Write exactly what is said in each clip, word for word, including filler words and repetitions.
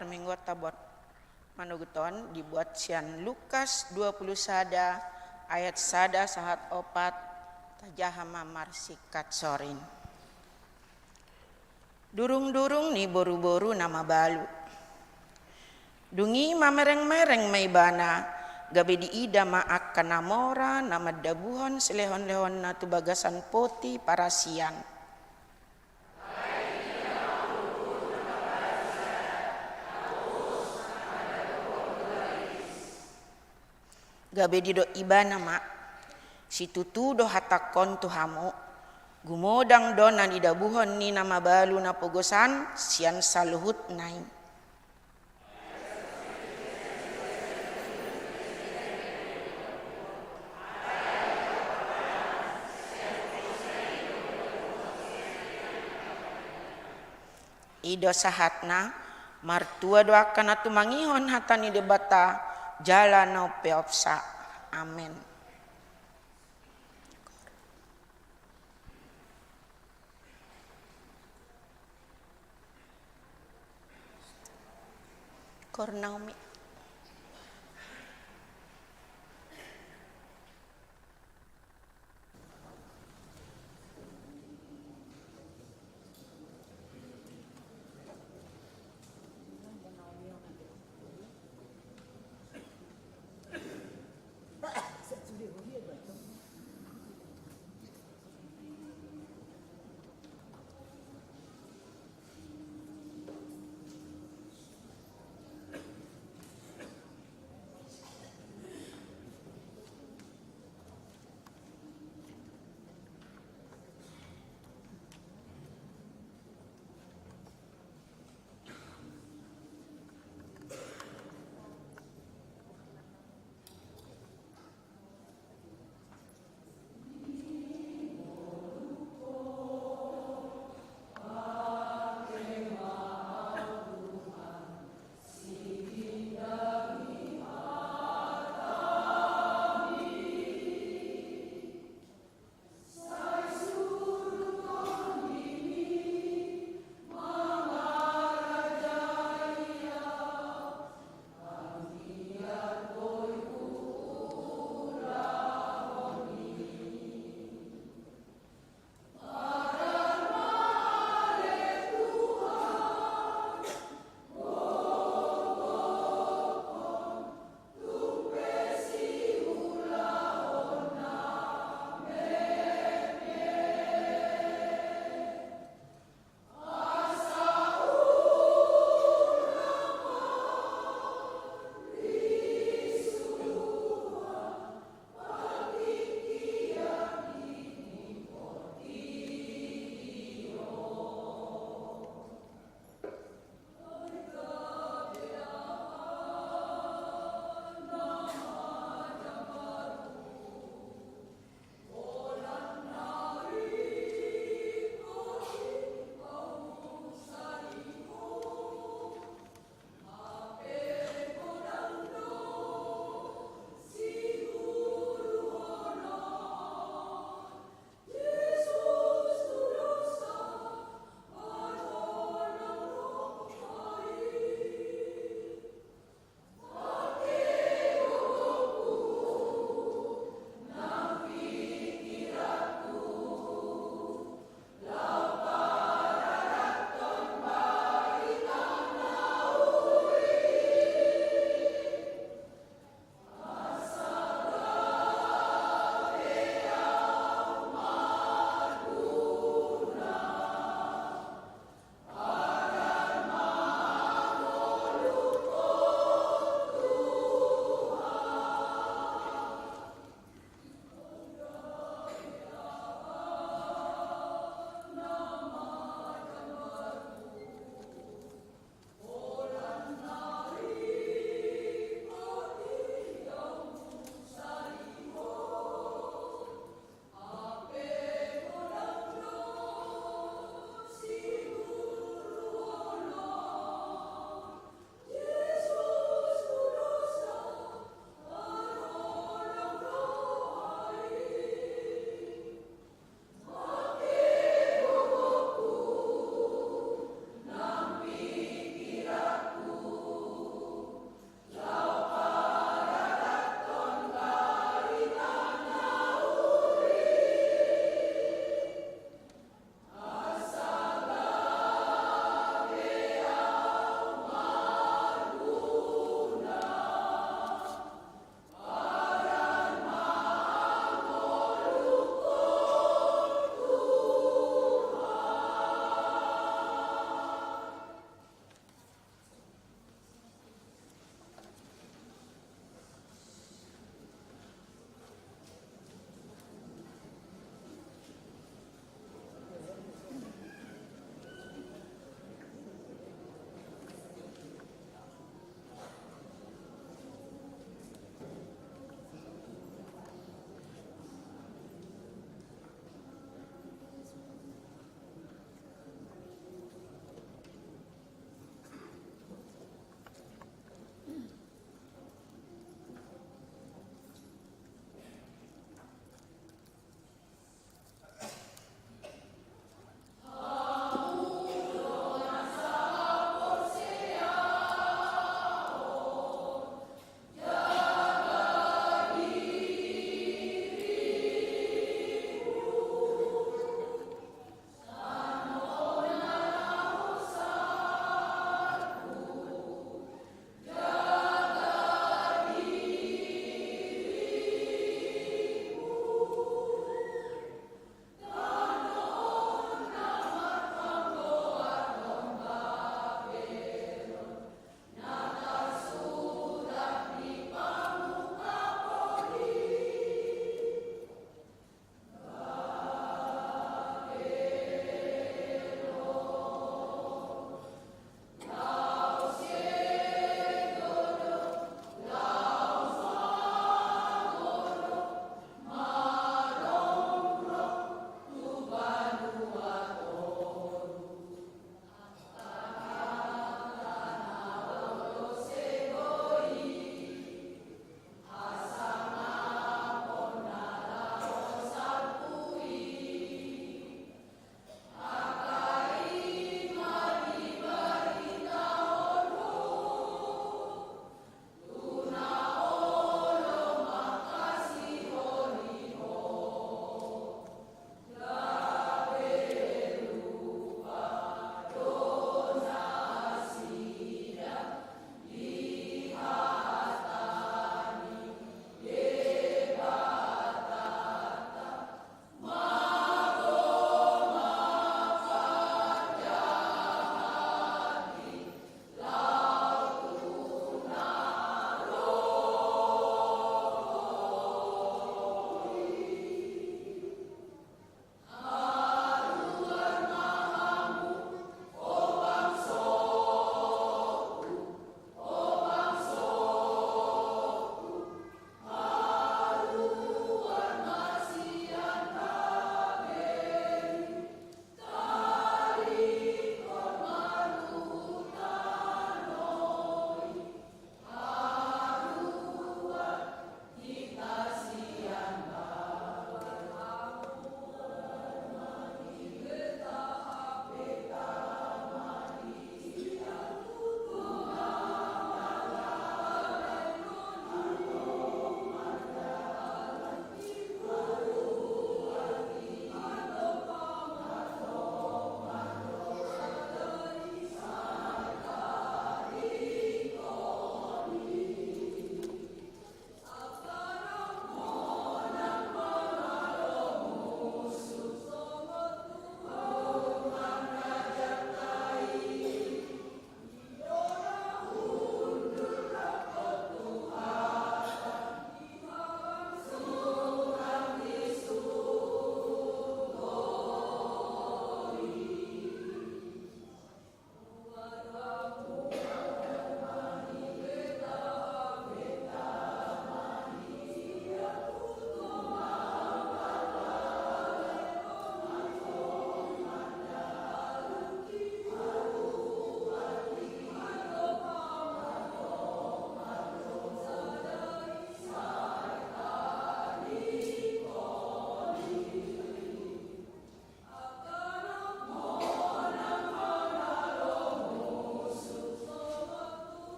Parmingguonta buat manogot on dibuat sian Lukas dua puluh sada ayat sada sahat opat. Tajaha ma marsingkat sorin. Durung-durung ni boru-boru na mabalu. Dung i mamereng-mereng ma ibana, gabe diida ma angka na mora na mandabuhon silehon-lehonna tu bagasan poti parasian. Gabe didok ibana ma, situtu do hatangkon tu hamu, gumodang do na nidabuhon ni na mabalu napogosan sian saluhutna i. I do sahatna, martua do angka na tumangihon hata ni Debata jala na umpeopsa. Amen. Koor Naomi.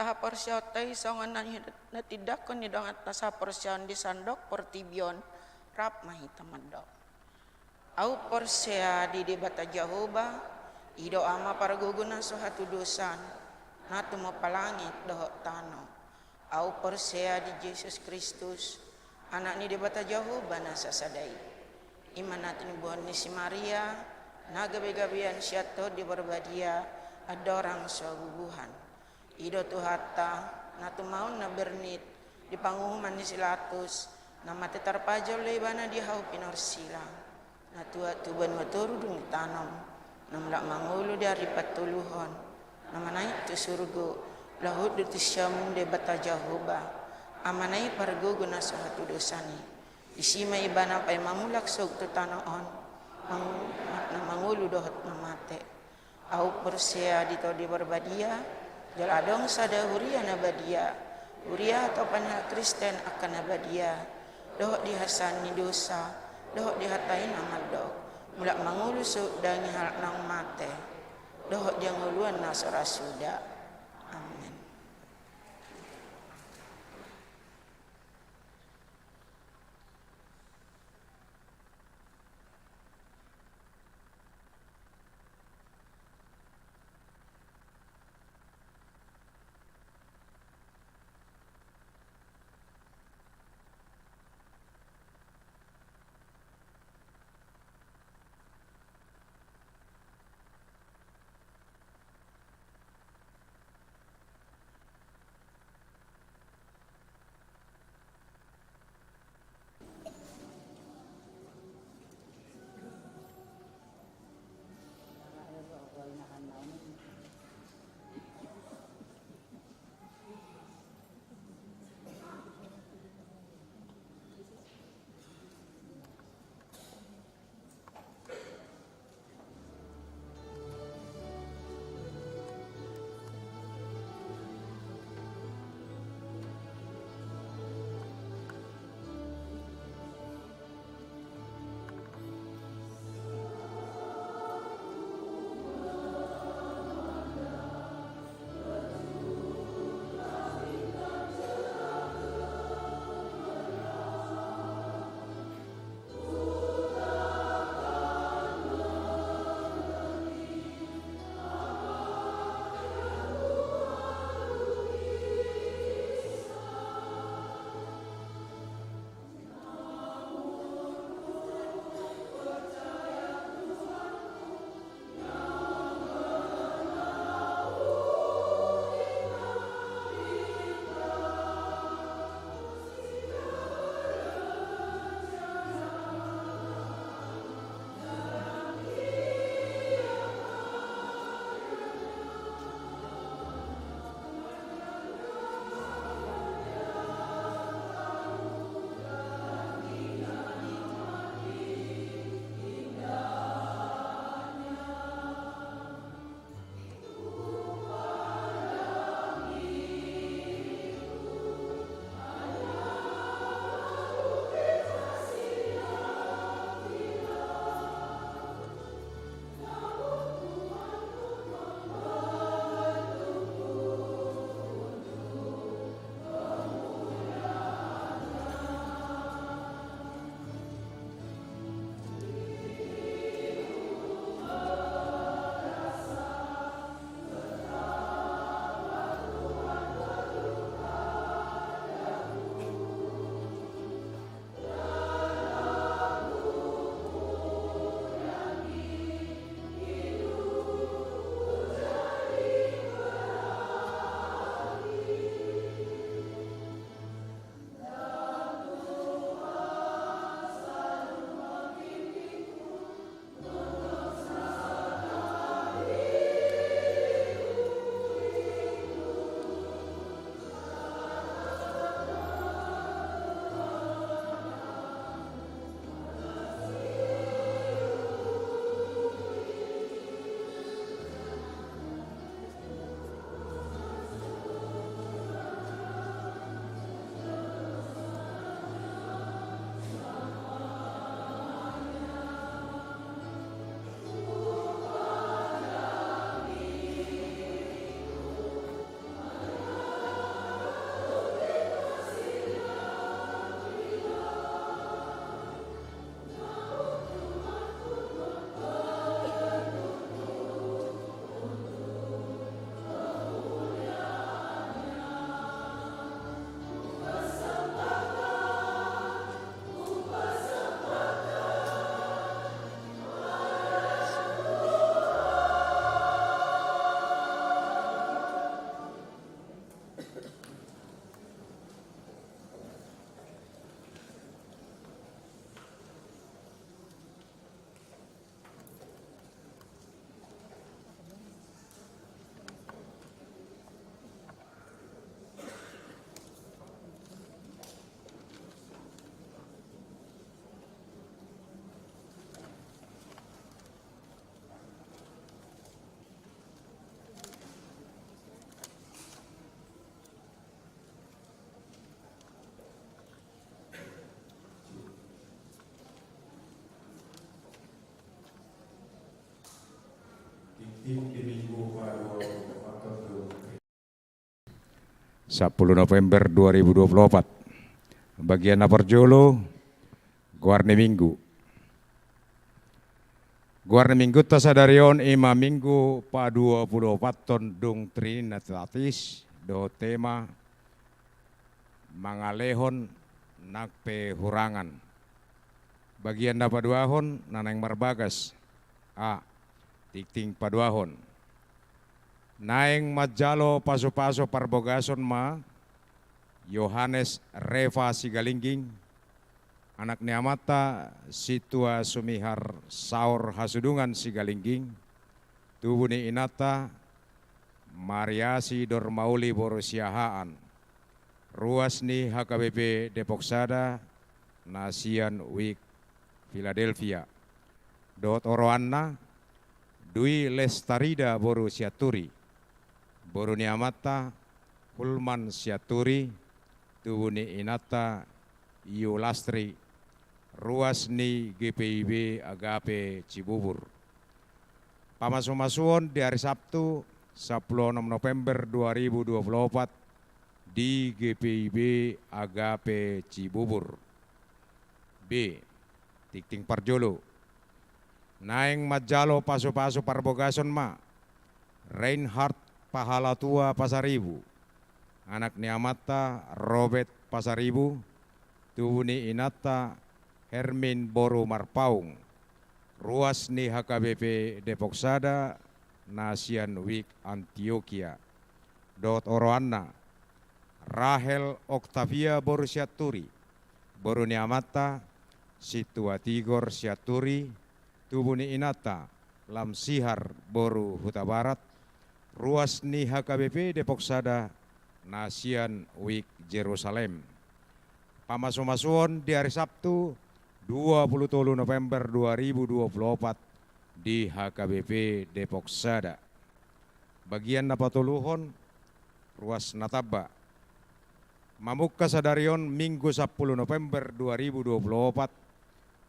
Tahaporseaonta i songon na ni-, na tindanghon ni donganta sahaporseaon di sandok portibi on, rap ma hita mandok. Ahu porsea di Debata Jahowa, i do Ama pargogo na so hatudosan, na tumompa langit dohot tano. Ahu porsea di Jesus Kristus, Anak ni Debata Jahowa na sasada i. I ma na tinibuhon ni si Maria, na gabegabean sian Tondi Parbadia, andorang so bubuhan. I do Tuhanta, na tumaon na bernit, di panguhuman ni si Pilatus, na mate tarpajal do ibana di hau pinorsila. Na tuat tu banua toru dung ditanom, na mulak mangolu di ari patoluhon, na manaek tu surgo, laho hot do tu siamun Debata Jahowa, Amana i pargogo na so hatudosan i. Disi ma ibana paima mulak sogot tu tano on, mangu-, na mangolu dohot na mate. Ahu porsea di Tondi Parbadia, jala adong sada huria na badia, huria hatopan ni halak Kristen angka na badia, dohot di hasesaan ni dosa, dohot di hata i na mandok, mulak mangolu sogot daging halak naung mate, dohot di hangoluan na so ra suda. Amen. Sapuluh November dua ribu dua puluh opat. Bagian na parjolo, goar ni minggu. Goar ni minggunta sadari on i ma minggu paduapuluopathon dung Trinitatis, dohot tema mangalehon nang pe hurangan. Bagian na paduahon na naeng marbagas. A. Tingting paduahon. Naeng manjalo pasupasu parbagason ma Johannes Reva Sigalingging, anak ni amanta Sintua Sumihar Saur Hasudungan Sigalingging, tubu ni inanta Mariasi Dormauli boru Siahaan, ruas ni H K B P Depok Sada na sian Wijk Philadelphia, dohot oroanna Dwi Lestarida boru Sianturi, boru ni amanta Hulman Sianturi, tubu ni inanta Iulastri, ruas ni G P I B Agape Cibubur. Pamasumasuon di ari Sabtu, sapuluh onom November dua ribu dua puluh opat, di G P I B Agape Cibubur. B. Tingting parjolo. Naeng manjalo pasupasu parbagason ma Reinhard Pahalatua Pasaribu, anak ni amanta Robert Pasaribu, tubu ni inanta Hermin boru Marpaung, ruas ni H K B P Depok Sada na sian Wijk Antiokia, dohot oroanna Rahel Oktavia boru Sianturi, boru ni amanta Sintua Tigor Sianturi, tubu ni inanta Lamsihar boru Hutabarat, ruas ni H K B P Depok Sada na sian Wijk Jerusalem. Pamasumasuon di ari Sabtu, dua puluh tolu November dua ribu dua puluh opat, di H K B P Depok Sada. Bagian na patoluhon, ruas na tamba. Mamungka sadari on minggu sapuluh November dua ribu dua puluh opat,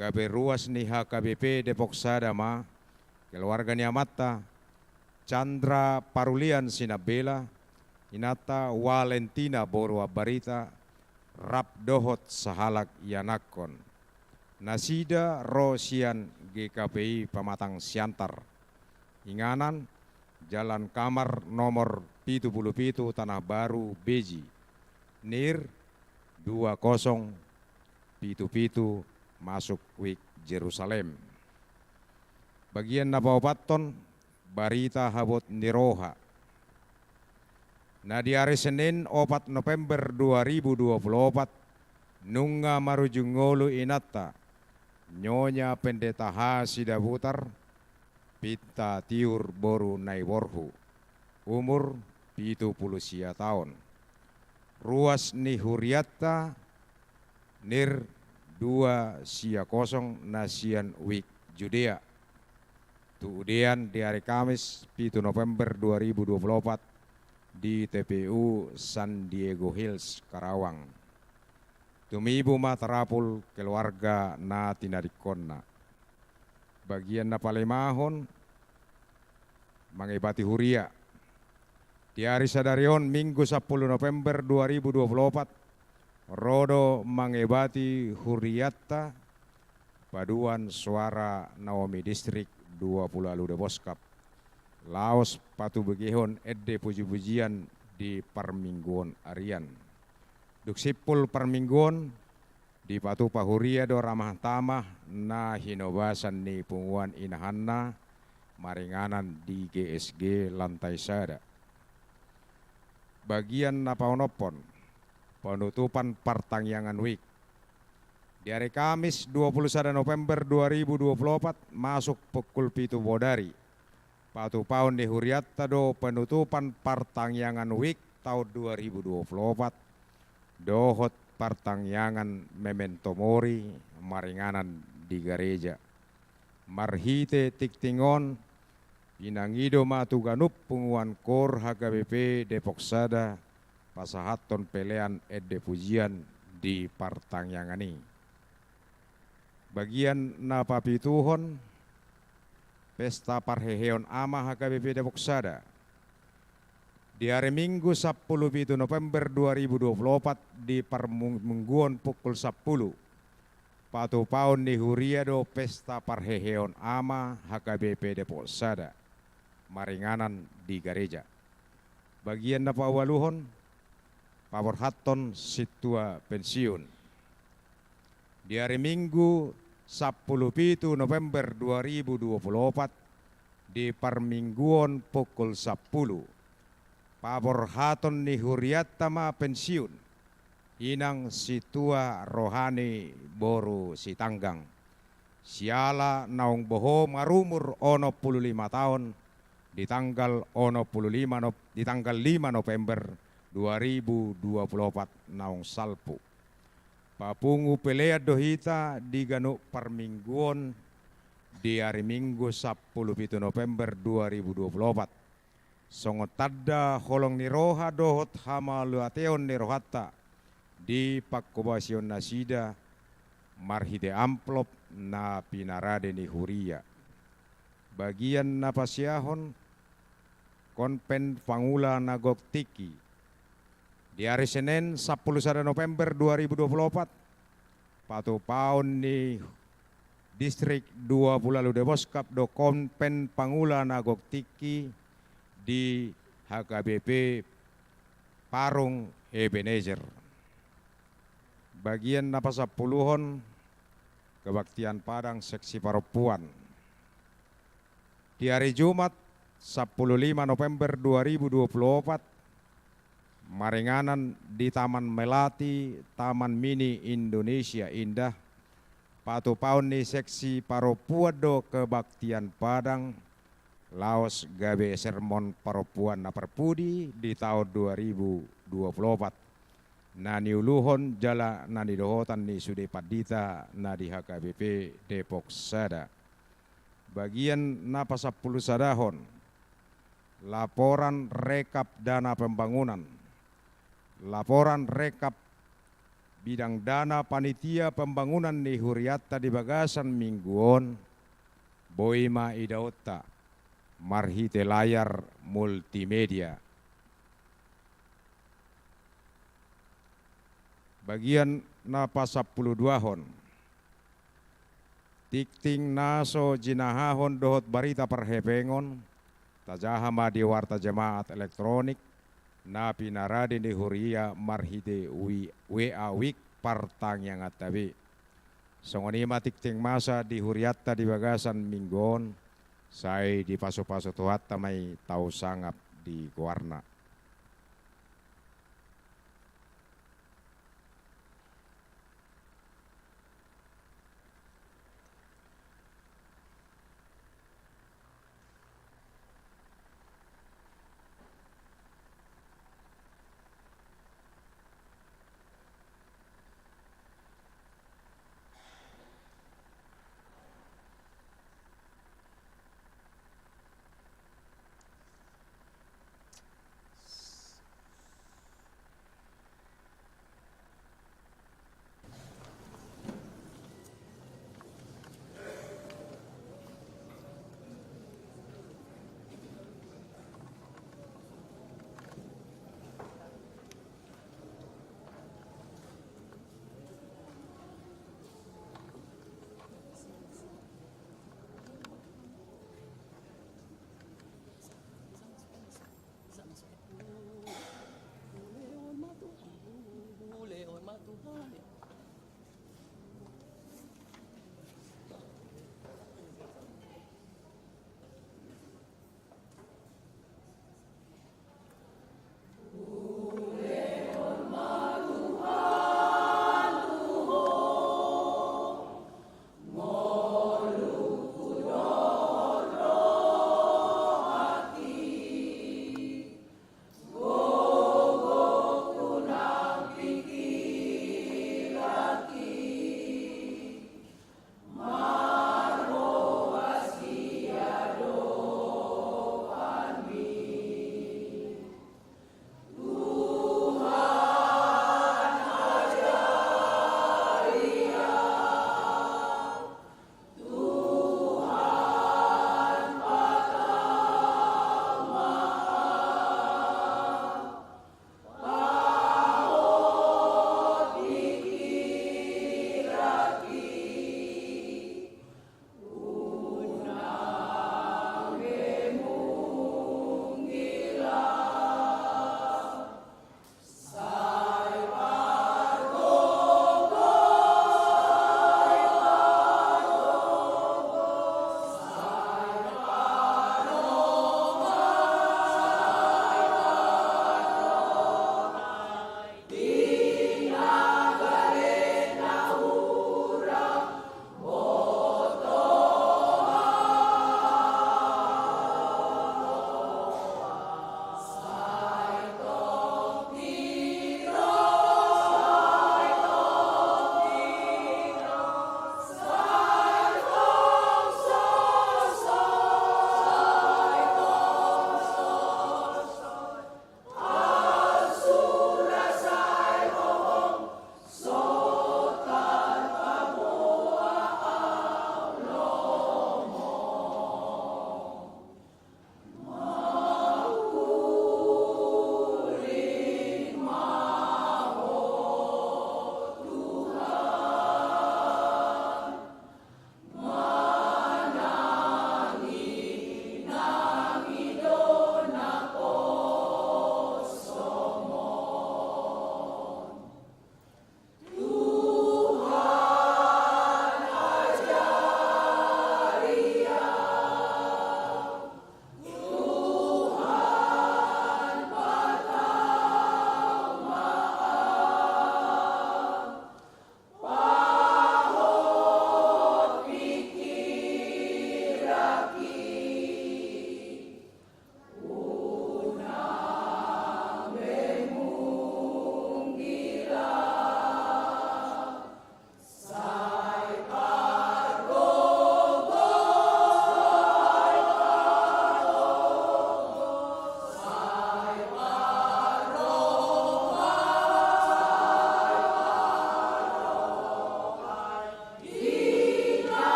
gabe ruas ni H K B P Depok Sada ma keluarga ni amanta Chandra Parulian Sinambela, inanta Walentina boru Ambarita, rap dohot sahalak ianakhon. Nasida ro sian G K P I Pamatang Siantar. Inganan, Jalan Kamar nomor pitu puluh pitu, Tanah Baru, Beji, nir dua kosong pitu pitu, masuk Wijk Jerusalem. Bagian na paopathon, barita habot ni roha. Na di ari Senin opat November dua ribu dua puluh opat, nunga marujung ngolu inanta, Nyonya Pendeta H. Sidabutar, Pinta Tiur boru Naiborhu, umur pitu puluh sia taon. Ruas ni hurianta, nir dua sia kosong, na sian Wijk Judea. Tu udean di ari Kamis pitu November dua ribu dua puluh opat di T P U San Diego Hills, Karawang. Tumibu ma tarapul keluarga na tinadingkonna. Bagian na palimahon, mangebati huria. Di ari sadari on, Minggu sapuluh November dua ribu dua puluh opat, ro do mangebati hurianta Paduan Suara Naomi Distrik dua puluh Aluda Boskap, laos patubegehon ende pujipujian di parmingguon arian. Dung simpul parmingguon, dipatupa huria do ramah tamah na hinobasan ni punguan inahanna maringanan di G S G lantai sada. Bagian na paonomhon, penutupan partangiangan wijk. Di ari Kamis dua puluh sada November dua ribu dua puluh opat, masuk pukul pitu bodari, patupaon ni hurianta do penutupan partangiangan wijk taon dua ribu dua puluh opat, dohot partangiangan Memento Mori maringanan di gareja. Marhite tingting on, pinangido ma tu ganup punguan KOR H K B P Depok Sada pasahathon pelean ende pujian di partangiangan i. Bagian na papituhon, pesta parheheon ama H K B P Depok Sada. Di ari Minggu sampulu pitu November dua ribu dua pulu opat di parmingguon pukul sampulu, patupaon ni huria do pesta parheheon ama H K B P Depok Sada, maringanan di gareja. Bagian na paualuhon, paborhathon sintua pensiun. Di ari Minggu sampulu pitu November dua ribu dua pulu opat, di parmingguon pukul sampulu, paborhaton ni hurianta ma pensiun, inang sintua Rohani boru Sitanggang. Siala naung boho marumur onom pulu lima taon di tanggal onom pulu lima Nov-, di tanggal lima November dua ribu dua pulu opat naung salpu. Papungu pelean do hita di ganup parmingguon di ari Minggu sampulu pitu November dua ribu dua pulu opat. Songon tanda holong ni roha dohot hamauliateon ni rohanta di panghobasion nasida marhite amplop na pinarade ni huria. Bagian na pasiahon, konven pangula na gok tingki. Di ari Senen sampulu sada November dua ribu dua pulu opat, patupaon ni Distrik dua pulu ualu Deboskap do konven pangula na gok tingki di H K B P Parung Ebenezer. Bagian na pasampuluhon, kebaktian Padang seksi parompuan. Di ari Jumat sampulu lima November dua ribu dua pulu opat, maringanan di Taman Melati, Taman Mini Indonesia Indah, patupaon ni seksi parompuan do kebaktian Padang, laos gabe sermon parompuan na parpudi di taon dua ribu dua pulu opat, na niuluhon jala na nidohotan ni sude pandita na di H K B P Depok Sada. Bagian na pasampulu sadahon, laporan rekap dana pembangunan. Laporan rekap bidang dana panitia pembangunan ni hurianta di bagasan minggu on, boi ma idaonta marhite layar multimedia. Bagian na pasampulu duahon, tingting na so jinahahon dohot barita parhepengon, tajaha ma di warta jemaat elektronik na pinarade ni huria marhite wi-, W A Wik partangianganta be. Songon i ma tingting masa di hurianta di bagasan minggu on, sai dipasupasu Tuhanta ma i tau sangap di goarna.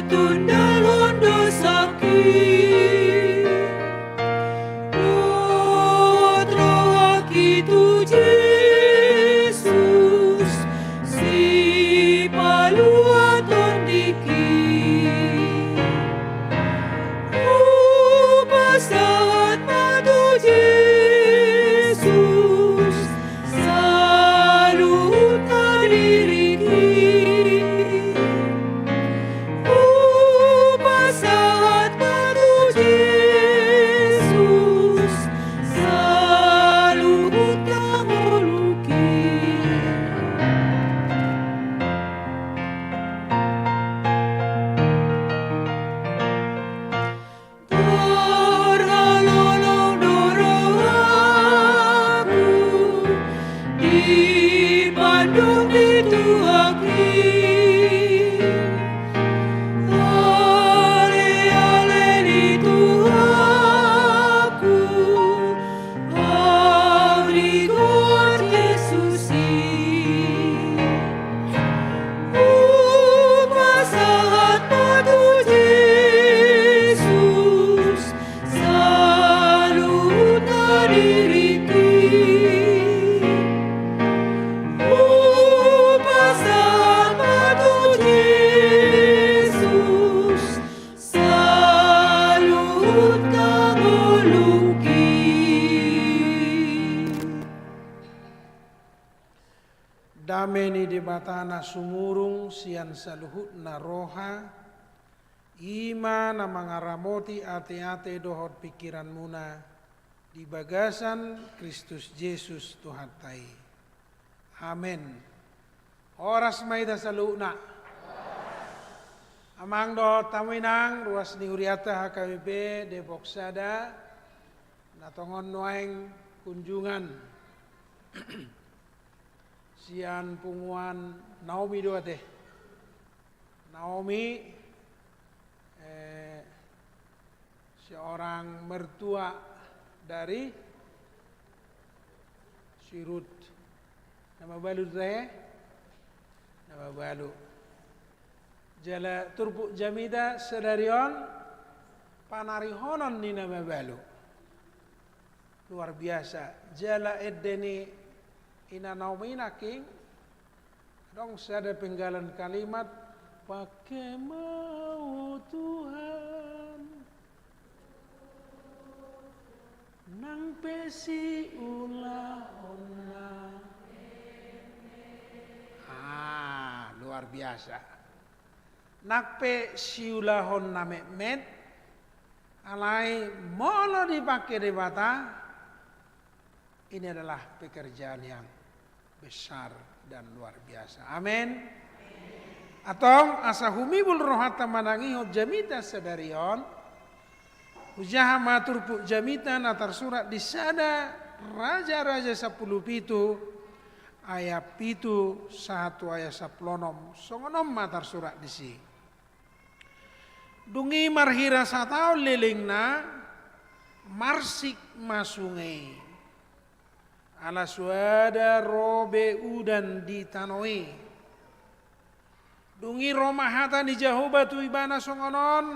Tundalhon dosangki. Dohot rohangki tu Jesus, Sipaluat Tondingki. Hupasahat ma tu Jesus saluhutna diringki. Hupasahat ma tu Jesus saluhutna ngolungki. Tarhalolong do rohangku, dipandung ni Tuhanki. Ale, ale ni Tuhanku, au digoar Jesus i. Hupasahat ma tu Jesus saluhutna diringki. Hupasahat ma tu Jesus saluhutna ngolungki. Dame ni Debata na sumurung sian saluhutna roha, i ma na mangaramoti ateate dohot pingkiranmuna di bagasan Kristus Jesus Tuhanta i. Amen. Horas ma hita saluhutna. Amang dohot hamu inang, ruas ni hurianta H K B P Depok Sada, na tongon nuaeng kunjungan sian punguan Naomi do ate. Naomi, eh, seorang mertua dari si Rut. Na mabalu do ate? Na mabalu. Jala turpuk jamita sadari on, panarihonon ni na mabalu. Luar biasa. Jala ende ni ina Naomi nangkin, adong sada penggalan kalimat, pangke ma ho Tuhan, nang pe siulahonna. Ah, luar biasa. Nang pe siulahonna metmet, alai molo dipangke Debata, ini adalah pekerjaan yang besar dan luar biasa. Amin. Antong, asa humibul rohanta manangihon jamita sadari on, hujaha ma turpuk jamita na tarsurat di Sada Raja-raja sampulu pitu, ayat pitu sahat tu ayat sampulu onom, songon on ma tarsurat disi. Dung i marhira sataon lelengna, marsik ma sunge i. Ala so ada ro be udan di tano i. Dung i ro ma hata ni Jahowa tu ibana songon on,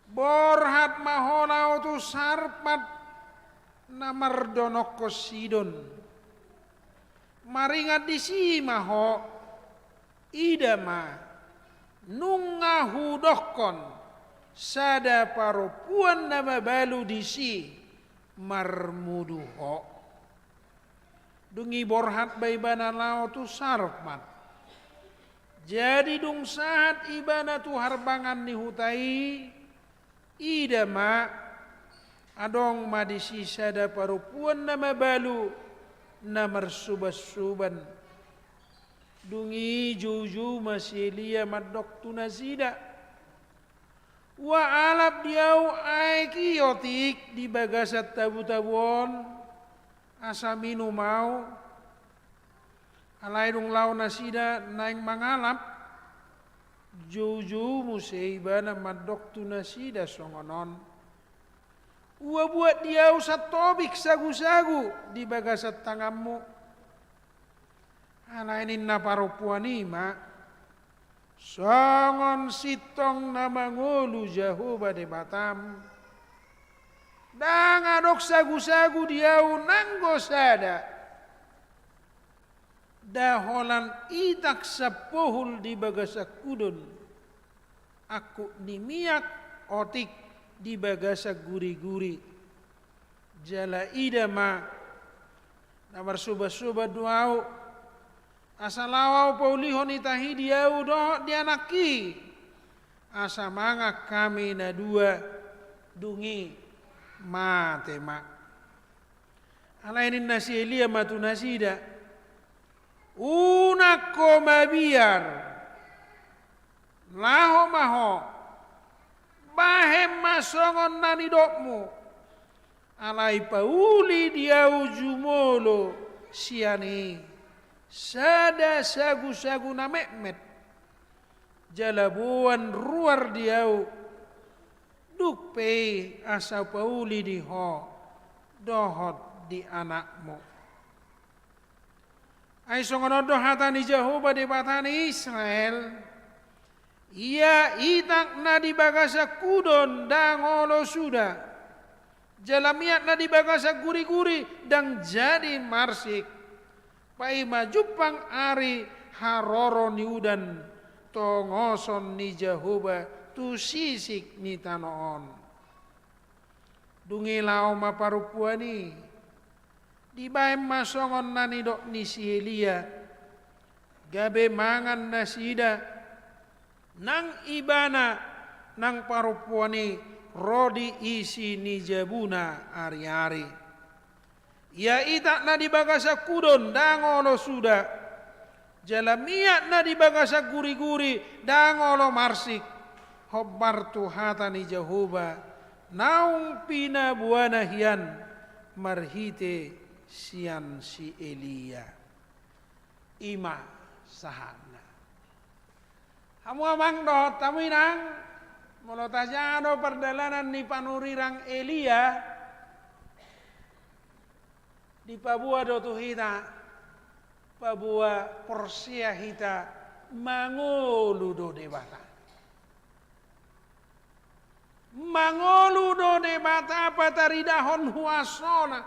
borhat ma ho laho tu Sarpat na mardonokkon Sidon. Maringan disi ma ho, ida ma, nunga hudokkon sada parompuan na mabalu disi marmudu ho. Dung i borhat ma ibana laho tu Sarpat. Jadi dung sahat ibana tu harbangan ni huta i, ida ma, adong ma disi sada parompuan na mabalu na marsubansuban. Dung i joujou ma si Elia mandok tu nasida, hualap di ahu aek i otik di bagasan tabutabu on, asa minum ahu. Alai dung laho nasida naeng mangalap, joujou muse ibana mandok tu nasida songon on, huabuat di ahu santobik sagusagu di bagasan tanganmu. Alai ninna parompuan i ma, Songon sintong na mangolu Jahowa Debatam, ndang adong sagusagu di ahu nanggo sada. Nda holan itak sampohul di bagasan hudon, angkup ni miak otik di bagasan guriguri. Jala ida ma na marsobansoban do ahu, asa laho ahu paulihon itah i di ahu dohot di anakki, asa mangan hami na dua, dung i mate ma. Alai ninna si Elia ma tu nasida: Unang ho mabiar, laho ma ho, bahen ma songon na nidokmu. Alai pauli di ahu jumolo sian i sada sagusagu na metmet, jala boan ruar di ahu, dung pe i asa pauli di ho dohot di anakmu. Ai songon on do hata ni Jahowa Debata ni Israel: Ia itak na di bagasan hudon ndang olo suda, jala miak na di bagasan guriguri ndang jadi marsik, paima jumpang ari haroro ni udan tongoson ni Jahowa tu sisik ni tano on. Dung i laho ma parompuan i, dibahen ma songon na nidok ni si Elia, gabe mangan nasida, nang ibana nang parompuan i ro di isi ni jabuna ariari. Ia itak na di bagasan hudon ndang olo suda, jala miak na di bagasan guriguri ndang olo marsik, hombar tu hata ni Jahowa naung pinaboana hian marhite sian si Elia. I ma sahatna. Hamu amang dohot hamu inang, molo tajaha do pardalanan ni panurirang Elia, dipaboa do tu hita, paboa porsea hita mangolu do Debata. Mangolu do Debata pataridahon huasona.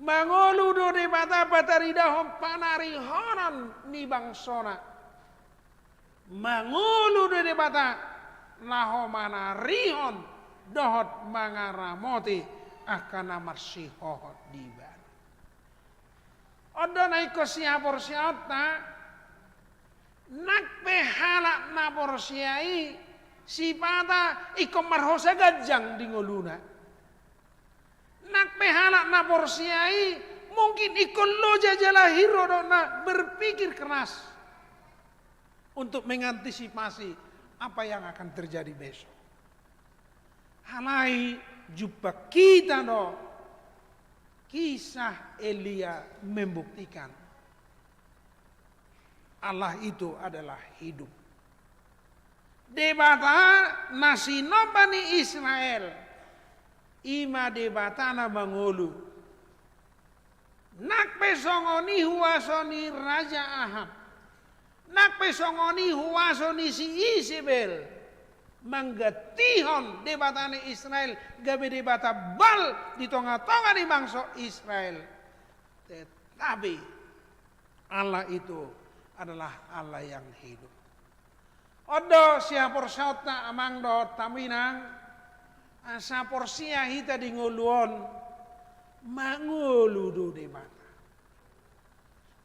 Mangolu do Debata pataridahon panarihonon ni bangsona. Mangolu do Debata laho manarihon dohot mangaramoti angka na marsihohot di Ibana. On do na ingkon sihaporseaonta, nang pe halak na porsea i sipata ingkon marhosa ganjang di ngoluna. Nang pe halak na porsea i mungkin ingkon loja jala hir do na berpikir keras untuk mengantisipasi apa yang akan terjadi besok. Alai jumpang hita do kisah Elia membuktikan Allah itu adalah hidup. Debata na sinomba ni Israel, i ma Debata na mangolu. Nang pe songon i huaso ni Raja Ahab, nang pe songon i huaso ni si Isebel, manggantihon Debata ni Israel, gabe Debata Baal di tongatonga ni bangso Israel. Tetapi Allah itu adalah Allah yang hidup. On do sihaporseaonta amang dohot hamu inang, asa porsea hita di ngolu on, mangolu do Debata.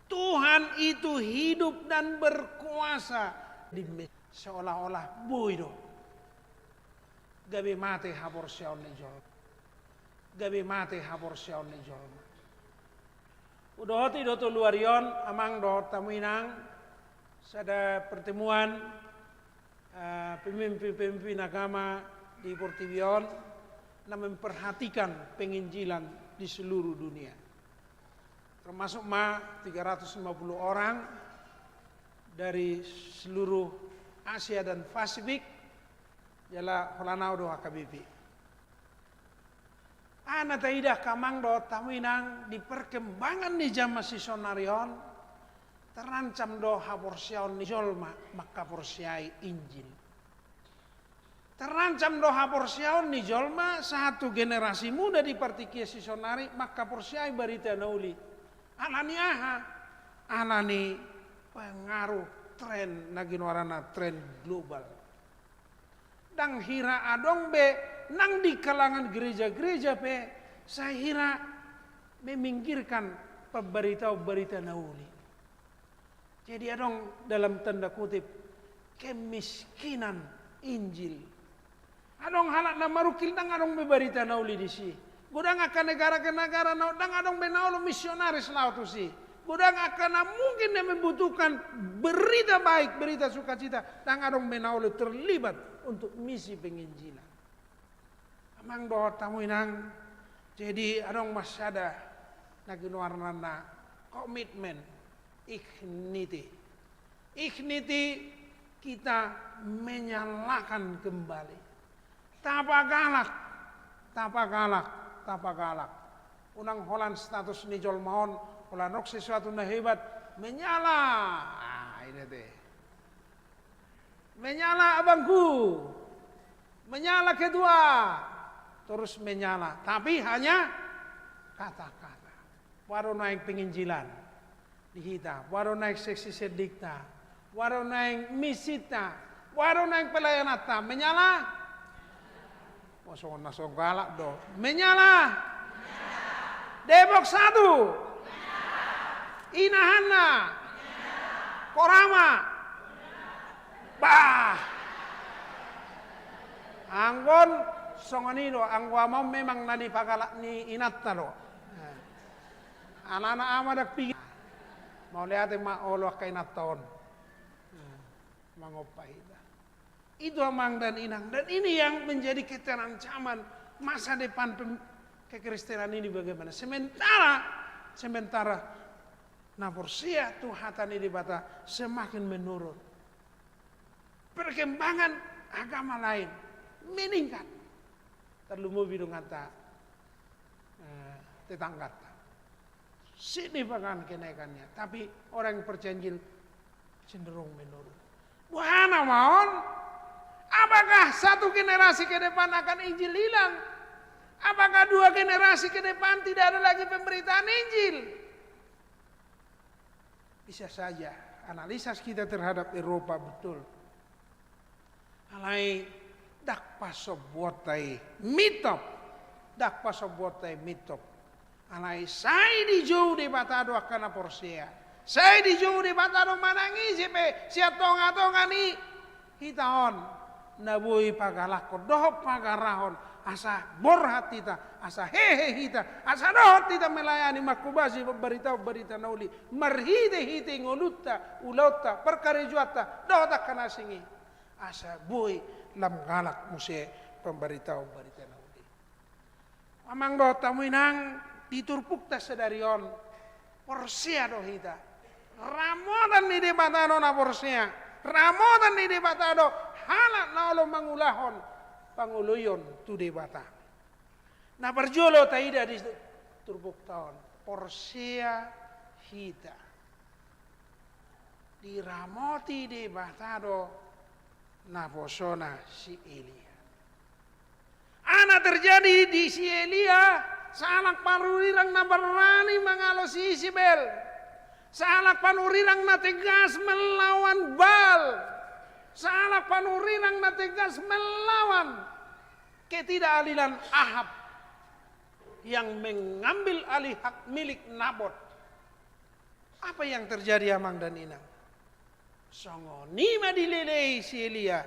Tuhan itu hidup dan berkuasa. Di me-, seolah-olah boi do gabe mate haporseaon ni jolma. Gabe mate haporseaon ni jolma. Hudohoti do tolu ari on, amang dohot hamu inang, sada pertemuan, eh, pemimpin-pemimpin agama di portibi on na memperhatikan penginjilan di seluruh dunia. Termasuk ma tiga ratus lima puluh orang dari seluruh Asia dan Pasifik, jala holan ahu do H K B P. Aha na taida angka amang dohot hamu inang di perkembangan ni jaman sisonari on, Terancam do haporseaon ni jolma mangkaporseai Injil. Terancam do haporseaon ni jolma sahat tu generasi muda di partingkian sisonari mangkaporseai barita na uli. Alani aha? Alani pengaruh tren na ginoaranna tren global. Ndang hira adong be nang di kalangan gereja-gereja pe, sai hira meminggirkan pambaritaon barita na uli. Jadi adong dalam tanda kutip kemiskinan Injil. Adong halak na marungkil ndang adong be barita na uli disi. Godang angka negara-negara na ndang adong be na olo misionaris laho tusi. Godang angka na mungkin na membutuhkan berita baik, berita sukacita, ndang adong be na olo terlibat untuk misi penginjilan. Amang dohot hamu inang, jadi adong ma sada na ginoaranna komitmen, ignite. Ignite, kita menyalakan kembali. Tapagalak, tapagalak, tapagalak. Unang holan status ni jolma on, holan adong sesuatu na hebat, menyala. Ah, ini deh. Menyala abangku, menyala ketua, terus menyala. Tapi hanya kata-kata. Boha do naeng penginjilan di hita, boha do naeng seksi sedikta, boha do naeng misinta, boha do naeng pelayananta, menyala. Wah, songon na so galak do. Menyala. Depok satu. Inahanna. Korama. Bah. Anggo on songon i do, anggo ama on memang na nipagalak ni inanta do. Alana ama ndang piga. Mauliate ma olo angka inanta on. Mangompa hita. Itu amang dan inang. Dan ini yang menjadi keterancaman masa depan pem-, kekristenan ini bagaimana. Sementara, sementara na porsea tu hata ni Debata semakin menurun. Perkembangan agama lain meningkat. Tarlumobi donganta, eh, tetanggata. Signifikan kenaikannya. Tapi orang yang percaya Injil cenderung menurun. Boha nama on? Apakah satu generasi ke depan akan Injil hilang? Apakah dua generasi ke depan tidak ada lagi pemberitaan Injil? Bisa saja analisa kita terhadap Eropa betul. Alai ndang pasombuonta i mintop. Ndang pasombuonta i mintop. Alai sai dijou Debata do angka na porsea. Sai dijou Debata do manang ise pe sian tonga-tonga ni hita on na boi pagalakhon dohot pagarahon, asa borhat hita, asa hehe hita, asa dohot hita melayani, manghobasi pambaritaon barita na uli marhite-hite ngolunta, ulaonta, parkarejoanta dohot angka na asing i. Asa boi lam galak muse pambaritaon barita na uli. Amang dohot hamu inang, di turpukta sadari on porsea do hita. Ramotan ni Debata do na porsea. Ramotan ni Debata do halak na olo mangulahon pangoloion tu Debata. Na parjolo taida di turpukta on, porsea hita diramoti Debata do naposona si Elia. Aha na terjadi di si Elia? Sahalak panurirang na barani mangalo si Isebel. Sahalak panurirang na tegas melawan Baal. Sahalak panurirang na tegas melawan ketidakadilan Ahab yang mengambil alih hak milik Nabot. Apa yang terjadi, amang dan inang? Songon i ma dilelei si Elia,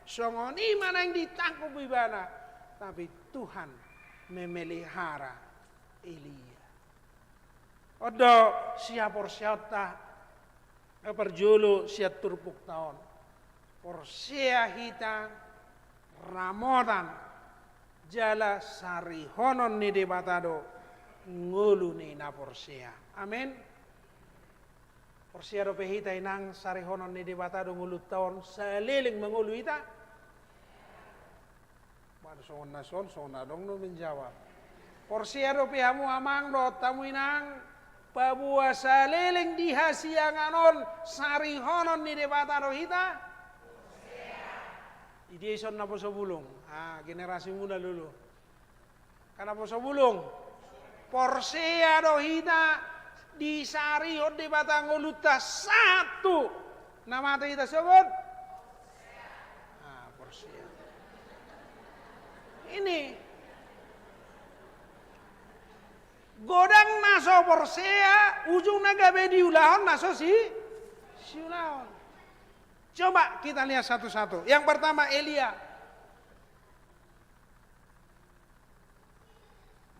songon i ma naeng ditangkup ibana, tapi Tuhan memelihara Elia. On do sihaporseaonta na parjolo sian turpukta on. Porsea hita, ramotan jala sarihonon ni Debata do ngolu ni na porsea. Amen. Porsea dope hita inang sarihonon ni Debata do ngolunta on saleleng mangolu hita? Baru songon na son, songon na adong do menjawab. Porsea dope hamu amang dohot hamu inang Paboa saleleng di hasiangan on, sarihonon ni Debata do hita? Di dia ison naposo bulung? Ah, generasimuna lolo. Kan naposo bulung? Porsea do hita disarihon Debata ngolunta sahat tu na mate hita sogot? Ah, porsea. Ini. Godang na so porsea, ujungna gabe diulahon na so si, siulahon. Coba kita lihat satu-satu. Yang pertama, Elia.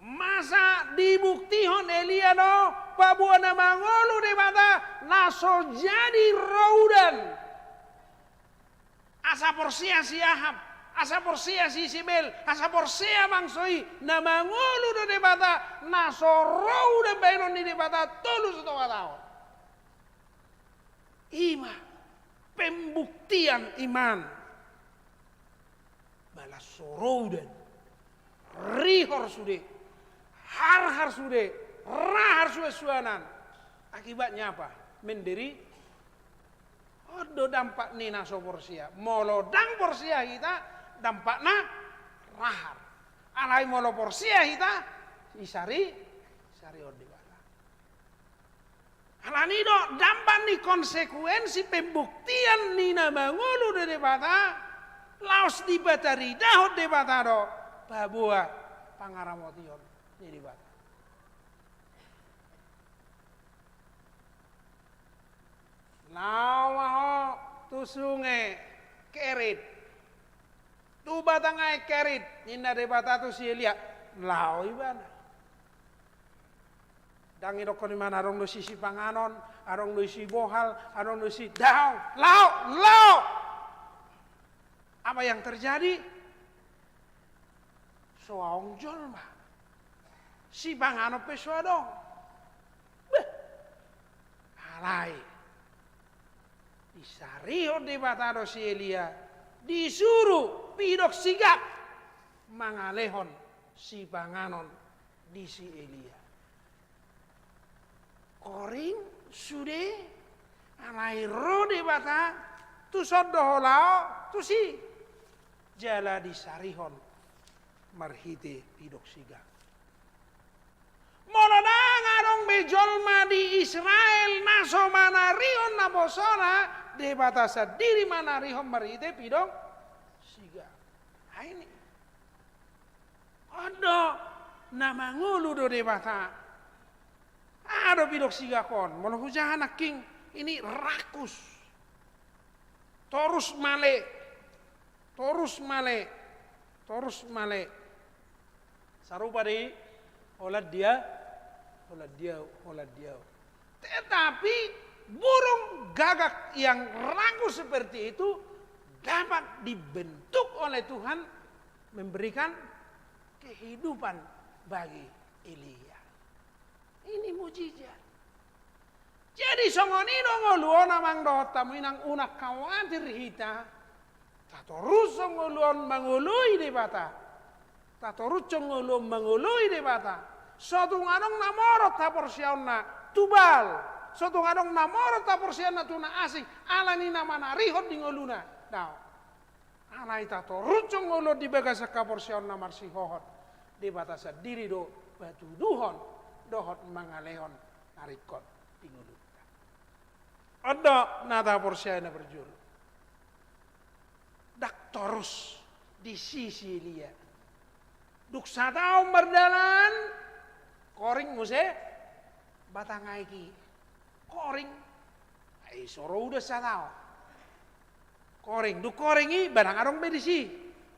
Masa dibuktihon Elia do, paboa na mangolu Debata, na so jadi ro udan. Asa porsea si Ahab, asa porsea si Isebel, asa porsea bangso i, na mangolu do Debata, na so ro udan bahenon ni Debata tolu sitopataon. I ma pembuktian iman. Balas so ro udan. Rihor sude, harhar sude, rahar sude suanan. Akibatnya apa? Menderita. On do dampak ni na so porsea. Molo ndang porsea hita, dampakna rahar. Alai molo porsea hita, disari, disarihon Debata. Alani do dampak ni konsekuensi pembuktian ni na mangolu do Debata, laos dipataridahon Debata do, paboa pangaramotion ni Debata. Laho ma ho tu sunge Kerit. Tu batang aek Kerit, ninna Debata tu si Elia, laho ibana. Ndang idokkon ibana adong do disi sipanganon, adong do disi bohal, adong do disi, daong, laho, laho. Apa yang terjadi? So adong jolma. Sipanganon pe so adong. Beh. Alai. Disarihon Debata do si Elia, disuru pidong sigak mangalehon sipanganon di si Elia. Koring sude, alai ro Debata, tuson do ho laho tusi. Jala disarihon marhite pidong sigak. Molo ndang adong be jolma di Israel na so manarihon naposona, Debata sandiri manarihon marhite pidong sigak. Ai ni. On do na mangolu do Debata. Aha do pidong sigak on? Molo hujaha nangkin, ini rakus. Torus male. Torus male. Torus male. Sarupa di Hollandia, Hollandia, Hollandia. Tetapi burung gagak yang rakus seperti itu dapat dibentuk oleh Tuhan, memberikan kehidupan bagi Elia. Ini mujizat. Jadi songon i do ngolu on, amang dohot hamu inang, unang khawatir hita. Tatorushon ngolu on mangoloi Debata. Tatorushon ngolu on mangoloi Debata. So tung adong na morot haporseaonna tu Baal. So tung adong na morot haporseaonna tu na asing. Alani na manarihon di ngoluna. Daong. Alai tatorushon ngolu on di bagasan haporseaon na marsihohot. Debata sandiri do patuduhon dohot mangalehon na ringkot di ngolunta. On do na tahaporseai na parjolo. Ndang torus disi si Elia. Dung sataon mardalan, koring muse batang aek i. Koring. Ai so ro udan sataon. Koring. Dung koring i, ba ndang adong be disi.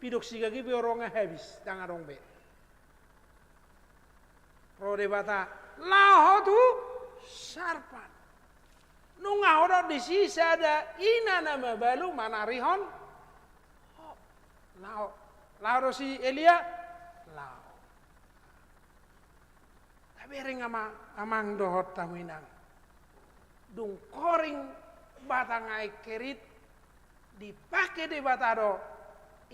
Pidong sigak i pe orongna habis, ndang adong be. Ro Debata, laho ho tu Sarpat. Nunga hudok disi sada ina na mabalu manarihon ho. Laho. Laho do si Elia? Laho. Tabereng, amang, amang dohot hamu inang. Dung koring batang aek Kerit, dipake Debata do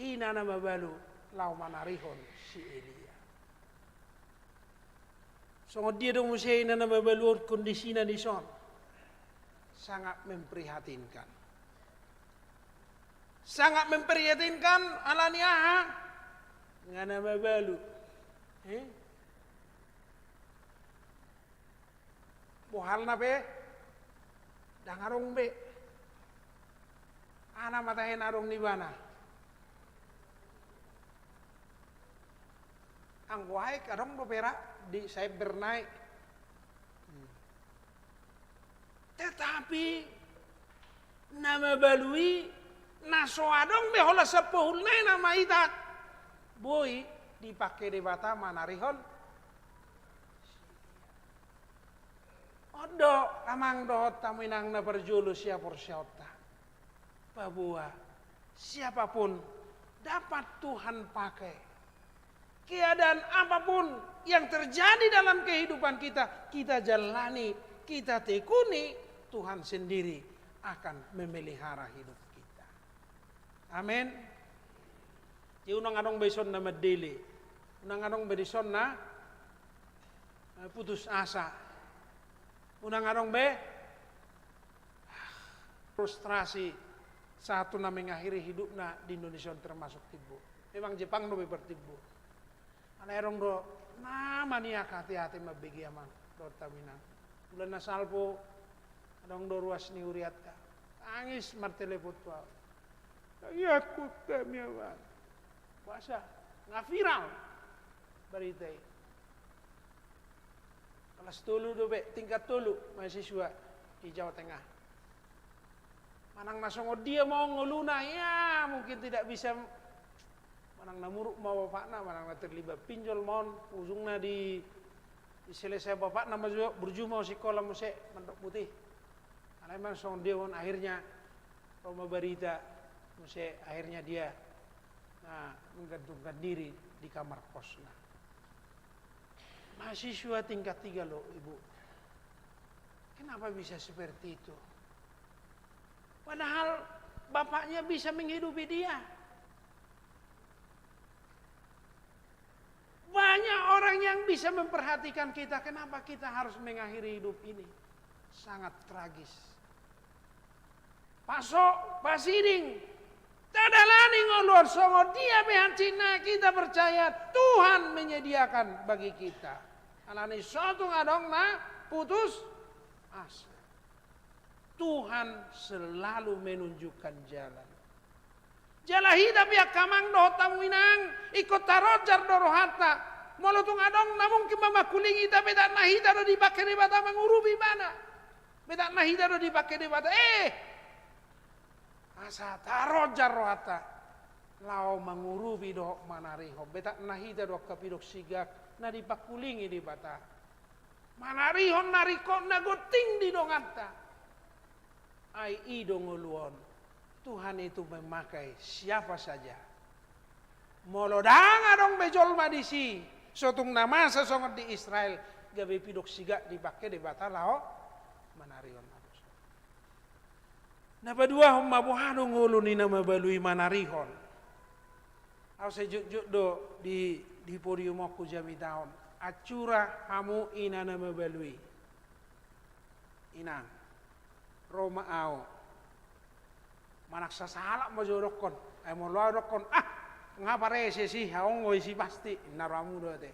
ina na mabalu laho manarihon si Elia. Songon dia do muse ina na mabalu on kondisina dison? Sangat memprihatinkan. Sangat memprihatinkan, alani aha? Nga na mabalu. Eh? Bohalna pe ndang adong be. Aha ma tahe na adong di ibana? Anggo aek adong dope ra di saember nai. Hmm. Tetapi na mabalu i na so adong be holan sapohulna i na maitak, boi dipake Debata manarihon. On do, amang dohot hamu inang na parjolo, sihaporseaonta. Paboa, siapapun dapat Tuhan pakai. Keadaan apapun yang terjadi dalam kehidupan kita, kita jalani, kita tekuni, Tuhan sendiri akan memelihara hidup kita. Amin. Jadi unang adong be dison na mandele. Unang adong be dison na, eh, putus asa. Unang adong be frustrasi sahat tu na mengakhiri hidupna di Indonesia on termasuk Timbo. Memang Jepang dope partimbo. Alai adong do na maniak ateate mambege, amang dohot hamu inang. Bulan na salpu adong do ruas ni hurianta. Tangis martelepon tu ahu. Tangihon hami, amang. Boasa? Nga viral barita i. Kelas tolu dope, tingkat tolu mahasiswa di Jawa Tengah. Manang na songon dia ma on ngoluna, ya mungkin tidak bisa, manang na muruk ma bapakna, manang na terlibat pinjol ma on, ujungna di, diselesai bapakna ma jo, burju ma on sikola muse, mandok putih. Alai manang songon dia ma on, akhirnya ro ma barita muse, akhirnya dia, nah, menggantungkan diri di kamar kosna. Mahasiswa tingkat tiga loh, Ibu. Kenapa bisa seperti itu? Padahal bapaknya bisa menghidupi dia. Banyak orang yang bisa memperhatikan kita, kenapa kita harus mengakhiri hidup ini? Sangat tragis. Paso, pasiding, tadalani ngolu on, songon dia pe hansit nai, kita percaya Tuhan menyediakan bagi kita. Alani so tung adong na putus asa. Tuhan selalu menunjukkan jalan. Jala hita pe angka amang dohot hamu inang, ingkon tarojar do rohanta. Molo tung adong na mungkin mamangkulingi hita, betakna hita do dipake Debata mangurupi ibana. Betakna hita do dipake Debata. Eh! Asa tarojar rohanta laho mangurupi dohot manarihon. Betakna hita do angka pidong sigak na dipangkulingi Debata. Manarihon na ringkot na gonting di donganta. Ai i do ngolu on. Tuhan itu memakai siapa saja. Molo ndang adong be jolma disi, so tung na masa songon di Israel, gabe pidong sigak dipake Debata laho manarihon na dosa. Na paduahon ma, boha do ngolu ni na mabalu i manarihon. Ahu sai jotjot do di, di podium on hujamita on. Anchura hamu ina na mabalu i. Inang, ro ma ahu. Manang sasahalak ma jo dokkon. Ai molo ahu dokkon, ah, nga parese si, ahu nga isi pasti, ninna rohamu do ate.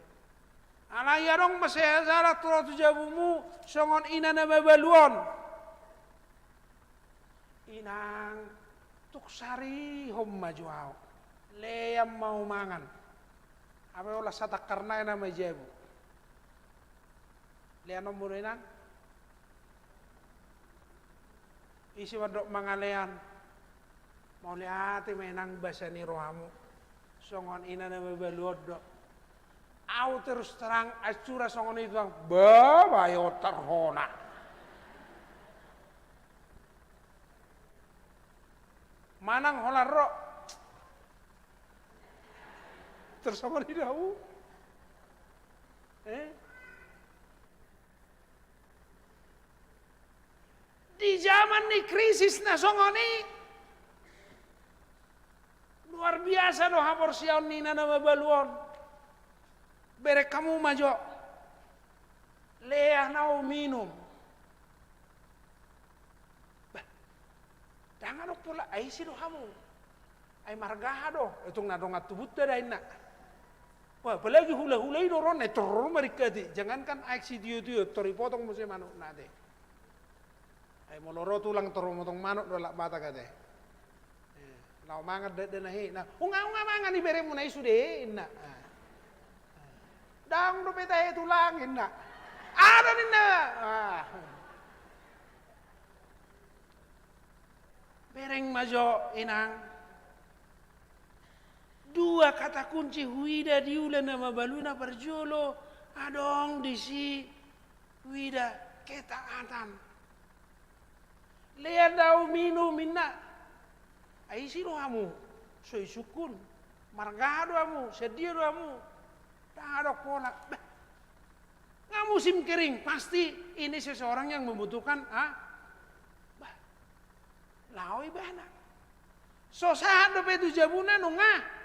Alai adong ma sasahalak tu ro tu jabumu, songon ina na mabalu on. Inang, tuk sarihon ma jo ahu. Lean ma ahu mangan. Hape holan satangkar nai nama i jabu. Lean on muna, inang. Ise mandok mangalean. Mauliate ma, inang, basa ni rohamu. Songon ina na mabalu on do. Ahu terus terang, anchura songon i tuang, ba, bayo tarhona. Manang holan ro. Tersongon i do ahu. Eh? Di zaman ni krisis na songon i, luar biasa do haporseaon ni ina na mabalu on. Bereng hamu ma jo. Lea na uminum. Bah, ndang adong pola, ai ise do hamu? Ai marga aha do? Etong na dongan tubunta da inna. Wah, apalagi hula-hula i do ro, na i tor ro maringkat i. Jangankan aek sitio-tio, tor i potong muse manukna ate. Ai molo ro tulang tor motong manuk do halak Batak ate. Eh, laho mangan dakdanak i. Na, unga, unga mangan i berengmu na i sude, inna. Ah. Ndang dope tahe tulang, inna. Aha do ninna? Ah. Bereng ma jo, inang. Dua kata kunci huida di ulaon na mabalu i. Na parjolo, adong disi huida ketaatan. Lea na uminum, inna. Ai ise do hamu? So isungkun. Marga aha do hamu? Sian dia do hamu? Ndang adong pola. Bah. Nga musim kering, pasti ini seseorang yang membutuhkan, ah. Bah. Laho ibana. So sahat dope tu jabuna nunga.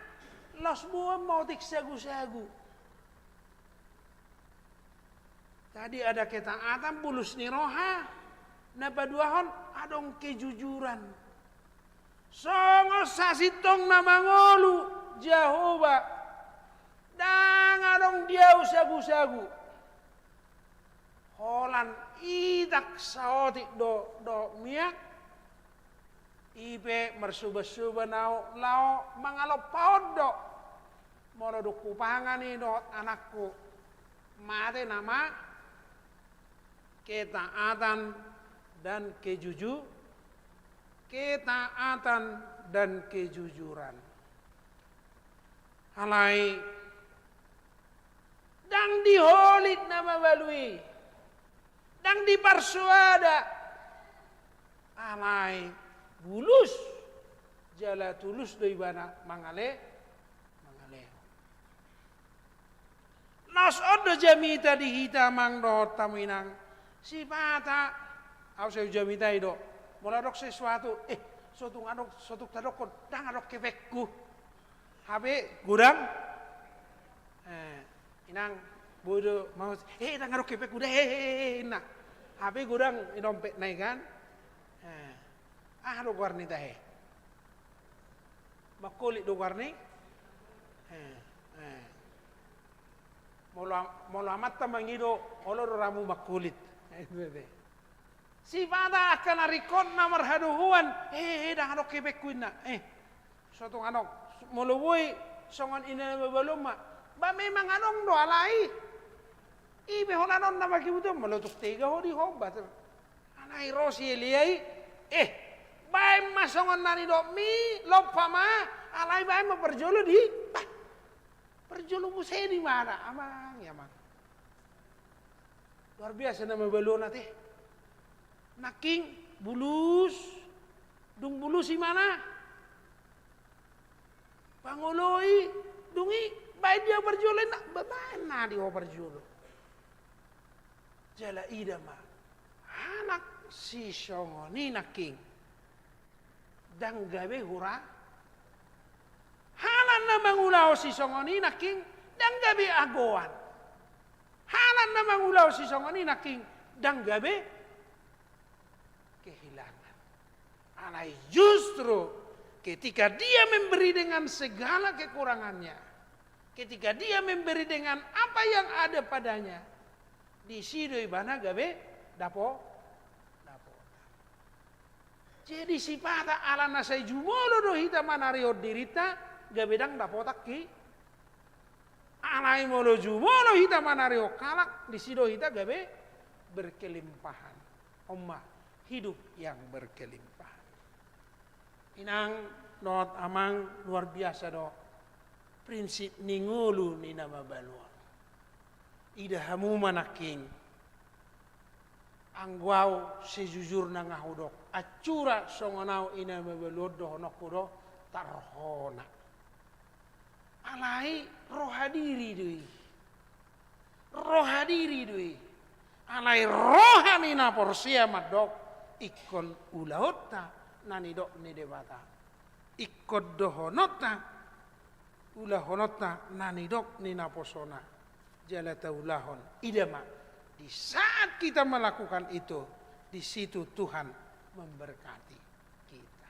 Laos boan ma otik sagu-sagu. Tadi ada ketaatan, bulus ni roha. Na paduahon, adong kejujuran. Songon sasintong na mangolu Jahowa, ndang adong di ahu sagu-sagu. Holan itak saotik do dohot miak. I pe marsoba-soba na ahu laho mangalompa on do. Molo dung hupangan i dohot anakku, mate nama. Ketaatan dan kejuju-, ketaatan dan kejujuran. Alai ndang diholit na mabalu i. Ndang diparsoada. Alai bulus jala tulus do ibana mangale-, mangalehon. Laos on do jamita di hita amang dohot hamu inang. Sipata, ahu sai hujamitai do. Molo adong sesuatu, eh, so tung adong, so tung tadokkon, ndang adong hepengku. Hape godang. Eh, inang, boi do mau, eh, ndang adong hepengku da, eh, eh, eh, eh, inna. Hape godang i dompetna i kan. Eh, aha do goar ni tahe? Mangkolit do goarna i? Eh, eh. Molo am-, molo amanta mangido, olo do ramu mangkolit. Sipata angka na ringkot na marhadohoan, eh, eh, ndang adong hepengku inna. Eh, so tung adong, molo boi, songon i na mabalu on ma. Ba memang adong do alai. I pe holan on na mangkibutuhon, molo tung tega ho di hombar. Alai ro si Elia i, eh, baen ma songon na nidokmi, lompa ma, alai baen ma parjolo di, bah, parjolo muse di mana, amang, i amang. Luar biasa na mabalu on ate. Nangkin, bulus, dung bulus i mana? Pangoloi, dung i, baen dia parjolo inna, ba-, baen na di ho parjolo. Jala ida ma, halak sisongon i nangkin, ndang gabe hura-, halak na mangulahon sisongon i nangkin, ndang gabe agoan. Halak na mangulahon sisongon i nangkin, ndang gabe kehilangan. Alai justru ketika dia memberi dengan segala kekurangannya, ketika dia memberi dengan apa yang ada padanya, disi do ibana gabe dapo-, dapotan. Jadi sipata ala na sai jumolo do hita manarihon dirinta, gabe ndang dapotan hi-, Alai molo jumolo hita manarihon halak, disi do hita gabe berkelimpahan. On ma, hidup yang berkelimpahan. Inang dohot amang, luar biasa do prinsip ni ngolu ni na mabalu on. Ida hamu ma nangkin. Anggo ahu sejujurna nga hudok, anchura songon ahu i na mabalu on dohononku do, tarhona. Alai roha diri do i. Roha diri do i. Alai roha ni na porsea mandok, ingkon ulaonta na nidok ni Debata. Ingkon dohononta, ulahononta na nidok ni naposona. Jala taulahon. Ida ma, Di saat kita melakukan itu, di situ Tuhan memberkati kita.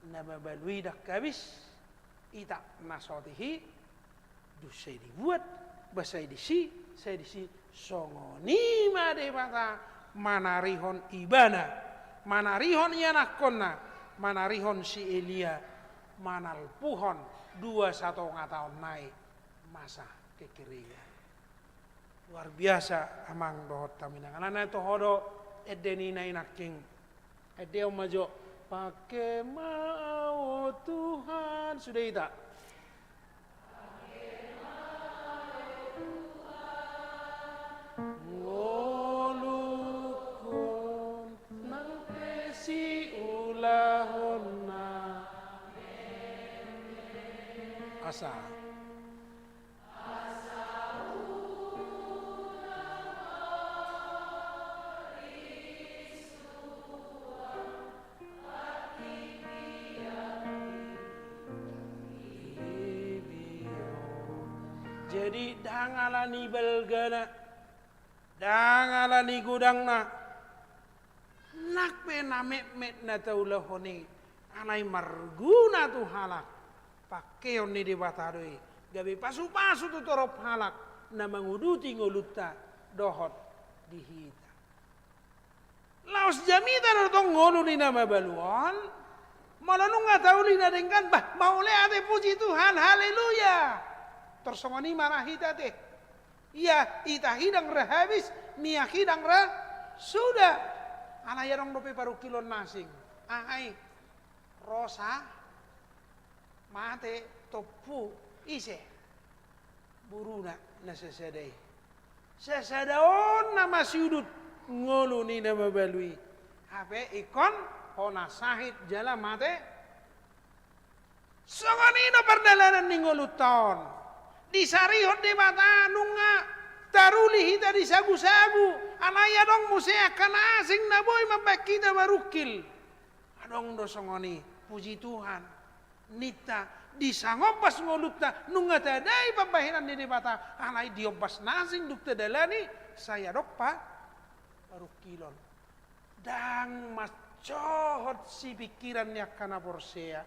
Na mabalu i ndang habis, ita na so titi i, dung sai dibuat, ba sai disi, sai disi, songon i ma Debata manarihon Ibana, manarihon ianakhonna, manarihon si Elia, manalpuhon dua satonga taon nai masa kekeringan. Luar biasa, amang dohot hamu inang. Alana toho do ende ni na i nangkin. Ende on ma jo, "Pangke ma au Tuhan." Sude ita. Ngolungkon nang pe siulahonna. Asa. Jadi, ndang ala ni balgana, ndang ala ni godangna, nang pe na metmet na taulahon i, alai marguna tu halak, pangkeon ni Debata do i, gabe pasupasu tu torop halak na manguduti ngolunta dohot di hita. Laos jamita do tong ngolu ni na mabalu on, molo nunga tauli na denggan, bah, mauliate, puji Tuhan, haleluya. Tor songon i ma ra hita ate. Ia, ita hidang ra habis, miak hidang ra suda. Alai adong dope parungkilon na asing. Aha i? Rosa, mate, tompu, ise? Boruna na sasada i. Sasada on na masiudut ngolu ni na mabalu i. Hape ingkon hona sahit jala mate. Songon i do pardalanan ni ngolunta on. Disarihon Debata nunga taruli hita di sagusagu, alai adong muse angka na asing na boi mambahen hita marungkil. Adong do songon i, puji Tuhan. Ninta, di sangombas ngolunta, nunga tadai pambahenan ni Debata, alai di ombas na asing dung tadalani, sai adong pa, parungkilon. Ndang mansohot sipingkiran ni angka na porsea.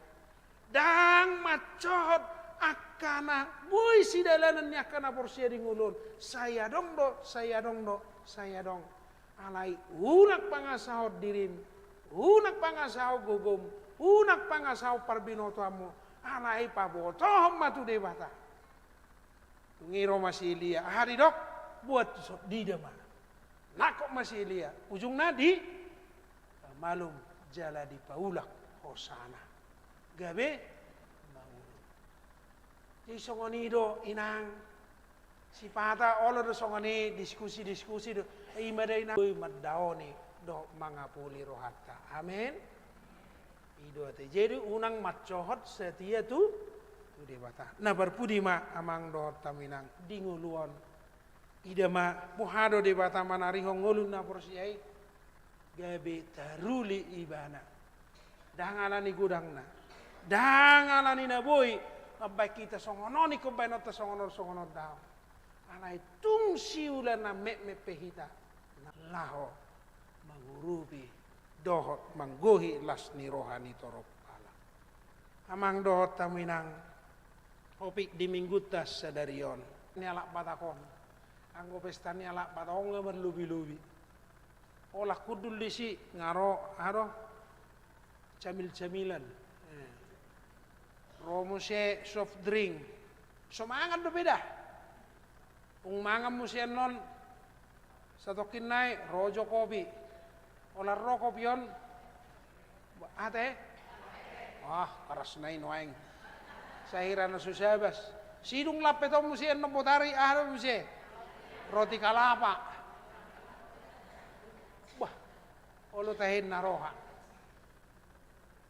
Ndang mansohot angka na boi sidalanan ni angka na porsea di ngolu on. Sai adong do, sai adong do, sai adong. Alai unang pangasahon dirim, unang pangasahon gogom, unang pangasahon parbinotoanmu. Alai pabotohon ma tu Debata. Dung i ro ma si Elia, aha didok? Buat tu son, diida ma. Nangkok ma si Elia, ujungna di, pamalum jala dipaulak, hosana. Gabe mangolu. Jadi songon i do inang. Sipata olo do songon i, diskusi-diskusi do. I ma da inang, boi mandaoni dohot mangapuli rohanta. Amen. I do ate. Jadi unang mansohot setia tu, tu Debata. Na parpudi ma amang dohot hamu inang di ngolu on. Ida ma, boha do Debata manarihon ngolu ni na porsea i, gabe taruli ibana. Ndang ala ni godangna. Ndang ala ni na boi mambahen hita songon on, ingkon bahenonta songon on, songon on, daong. Alai tung siula na metmet pe hita, na laho mangurupi dohot manggohi las ni roha ni torop halak. Amang dohot hamu inang, topik di minggunta sadari on, ni halak Batak on. Anggo pesta ni halak Batak on nga marlobi-lobi. Olat hundul disi, nga ro, aha do, camil-camilan. Eh. Ro muse soft drink. So mangan dope da. Dung mangan muse annon, satongkin nai, ro jo kopi. Olat ro kopi on, ate? Ah, keras nai nuaeng. Sai hira na so sabas. Sidung lampet on muse annon botari, aha do muse? Roti kalapa. Bah, olo tahen na roha.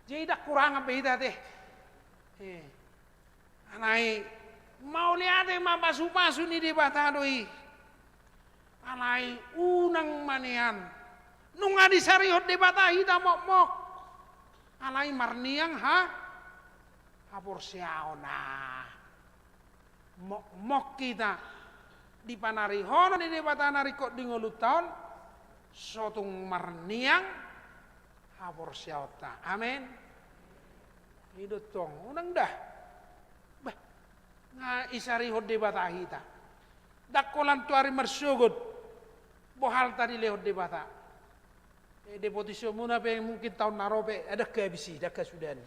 Jadi ndang hurangan be hita ate. Eh. Alai mauliate ma, pasupasu ni Debata do i. Alai unang manean. Nunga disarihon Debata hita mokmok. Alai marniang ha, haporseaon, ah. Mokmok hita. di panarihonon ni Debata na ringkot di ngolunta on, sotung marniang haporseaonta. Amen. I do tong, unang da. Bah, nga isarihon Debata hita. Ndang holan tu ari marsogot bohalta dilehon Debata. Eh, depotisionmuna pe mungkin taon na ro pe, ah, ndang habis i, ndang hasudahan.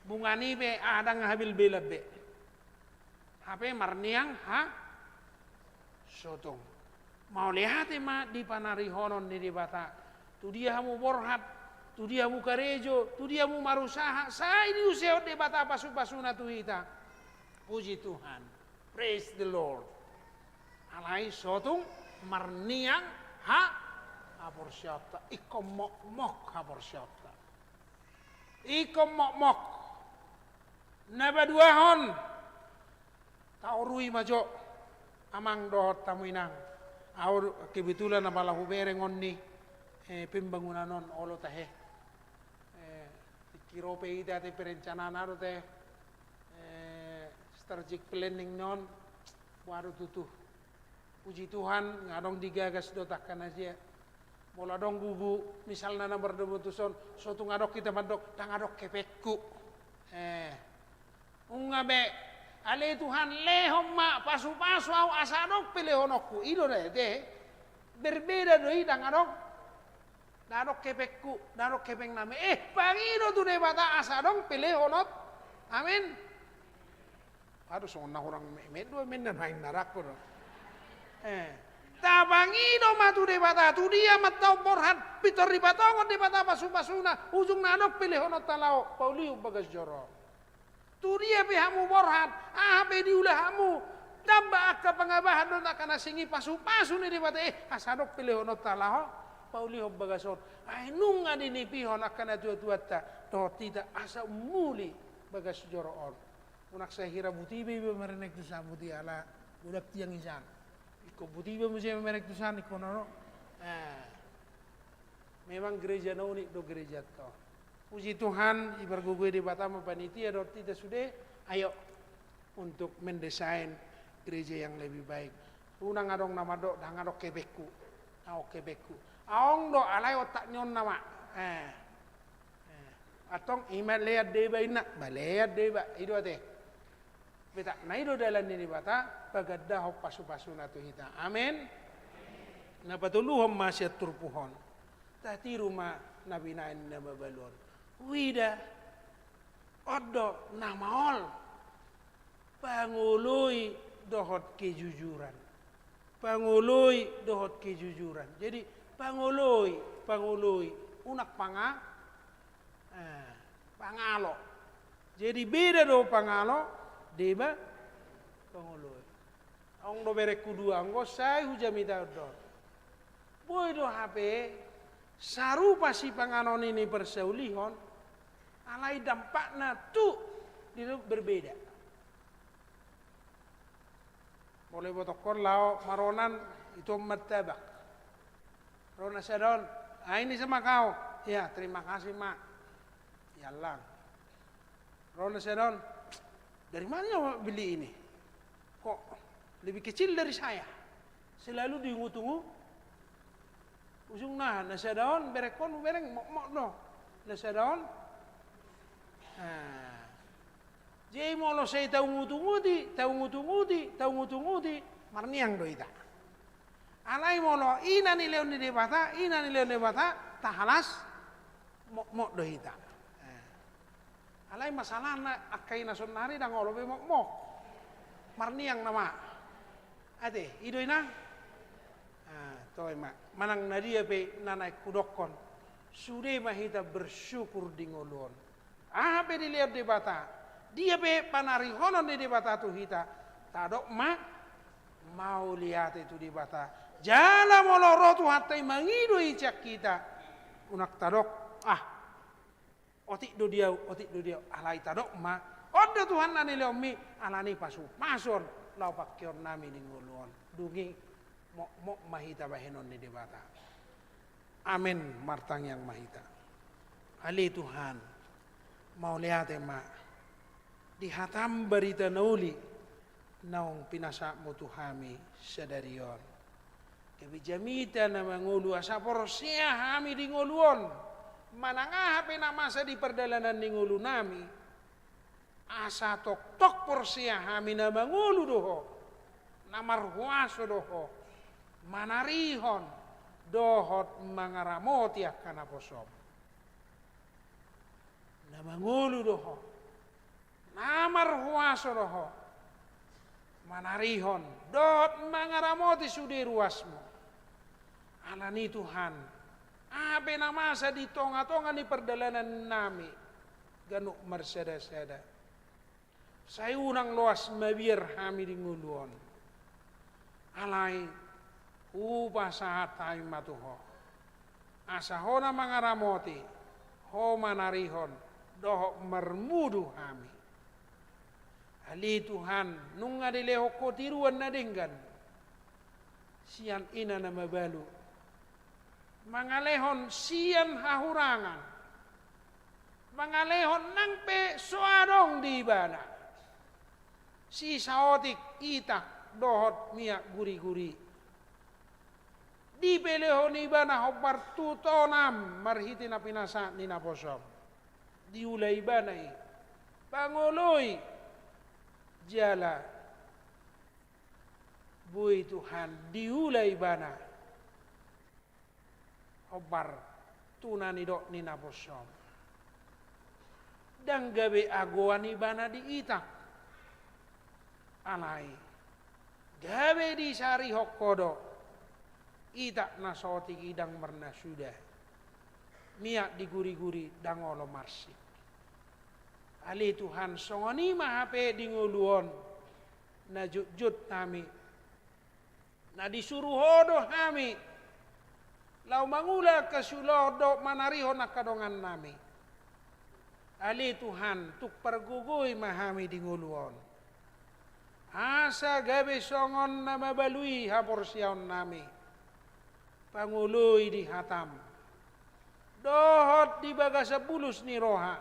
Bungani pe, ah, ndang habelbelan be. Hape marniang, ha? Sotung. Mauliate ma di panarihonon ni Debata. Tu dia hamu borhat, tu dia hamu karejo, tu dia hamu marusaha, sai diusehon Debata pasupasuna tu hita. Puji Tuhan. Praise the Lord. Alai sotung marniang ha-, haporseaonta. Ingkon mokmok haporseaonta. Ingkon mokmok. Na paduahon. Taorui ma jo. Amang dohot hamu inang. Au kebetulan apala hubereng on ni, eh, pembangunan on olo tahe. Eh, tingki ro pe hita te perencanaan do te. Eh, strategic planning on, boha do tutu. Puji Tuhan, nga adong digagas do angka na jea. Molo adong gugu, misalna na mardobotuson, sotung adong hita mandok, ndang adong hepengku. Eh, nunga be, ale Tuhan, lehon ma, pasupasu au asa adong pe lehononku. I do da te. Berbeda do i, ndang adong. Ndang adong hepengku, ndang adong hepeng nami. Eh, pangido tu Debata asa adong pe lehononta. Amen. Aduh, songon na hurang me-, me-, dua men na main narakku do. Eh, tapangido ma tu Debata, tu dia ma taon borhat, pintor dipatongon Debata pasupasuna, ujungna adong pe lehononta laho, paulihon bagas joro. Tu dia pe hamu borhat, aha pe diula hamu, tamba angka pangabahan dohot angka na singgi pasupasu ni Debata, eh, asa adong pe lehononta laho, paulihon bagas on. Ai nunga dinipihon angka na tuatuanta, dohot hita asa muli bagas joro on. Unang sai hira buti be iba mereng tu san, buti ala godang tiang i san. Ingkon buti iba muse mereng tu san, ingkon ono. Eh. Memang gereja na unik do gerejanta on. Puji Tuhan, dipargogoi Debata ma panitia dohot hita sude, ayo, untuk mendesain gereja yang lebih baik. Unang adong na mandok, ndang adong hepengku, ndang adong hepengku. Adong do, alai otak ni on nama. Eh. Eh. Antong, i ma lean deba inna, ba lean deba, i do ate. Betak na i do dalan ni Debata, pagandahon pasupasuna tu hita. Amen. Na patoluhon ma sian turpuk on. Tatiru ma na binahen na mabalu on. Huida, on do na maol. Pangoloi dohot kejujuran. Pangoloi dohot kejujuran. Jadi, pangoloi, pangoloi. Unang panga-, eh, pangalo. Jadi, beda do pangalo, deba, pangoloi. Adong do berengku dua, anggo sai hujamitahon do. Boi do hape, sarupa sipanganon i ni parsaulihon, alai dampakna tu, di berbeda. Molo ibotokkon laho maronan, ito martabak. Ro na sada on, ah, ini sama kau. Ya, terima kasih, Mak. Ya, lang. Ro na sada on, dari mana beli ini? Kok lebih kecil dari saya? Selalu diungut-ungut. Ujungna, na sada on, berengkon, bereng, mokmok do. Na sada on. Nah. Jadi molo sai taungut-unguti, taungut-unguti, taungut-unguti, marniang do hita. Alai molo i na nilehon ni Debata, i na nilehon ni Debata, tahalas, mokmok do hita. Eh. Alai masalahna, angka i na saonari ndang olo be mokmok. Marniang nama. Ate, i do inang? Ah, toe ma. Manang na dia pe na naeng hudokkon. Sude ma hita bersyukur di ngolu on. Aha pe dilehon Debata, dia pe panarihonon ni Debata tu hita, tadok ma, mauliate tu Debata. Jala molo ro Tuhanta i mangido i sian hita, unang tadok, ah, otik do di au, otik do di au, alai tadok ma, on do Tuhan na nilehonmi, alani pasupasuon, laho pangkeon nami di ngolu on. Dung i, mokmok ma hita bahenon ni Debata. Amen, martangiang ma hita. Ale Tuhan, mauliate ma. Di hatam barita na uli, naung pinasahatmu tu hami sadari on. Gabe jamita na mangolu asa porsea hami di ngolu on, manang aha pe na masa di pardalanan ni ngolunami, asa tongtong porsea hami na mangolu do Ho, na marhuaso do Ho, manarihon dohot mangaramoti angka naposom. Na mangolu do Ho, na marhuaso do Ho, manarihon dohot mangaramoti sude ruasmu. Alani Tuhan, aha pe na masa di tongatonga ni pardalanannami, ganup marsadasada. Sai unang loas mabiar hami di ngolu on. Alai, hupasahat hami ma tu Ho, asa Ho na mangaramoti, Ho manarihon, dohot marmudu hami. Ale Tuhan, nunga dilehon Ho tiruan na denggan sian ina na mabalu, mangalehon sian hahurangan, mangalehon nang pe so adong di ibana sisaotik itak dohot miak guriguri. Dipelehon ibana hombar tu tonam marhite na pinasahat ni naposom. Diula ibana i, pangoloi, jala boi Tuhan diula ibana hombar tu na nidok ni naposom. Ndang gabe agoan ibana di itak. Alai, gabe disarihon Ho do itak na saotik i ndang marnasuda, miak di guriguri ndang olo marsik. Ale Tuhan, songon i ma hape di ngolu on, na jotjot hami, na disuru Ho do hami laho mangula angka siulaon dohot manarihon angka dongannami. Ale Tuhan, tung pargogoi ma hami di ngolu on, asa gabe songon na mabalu i haporseaonnami. Pangoloi di hatam dohot di bagasan bulus ni roha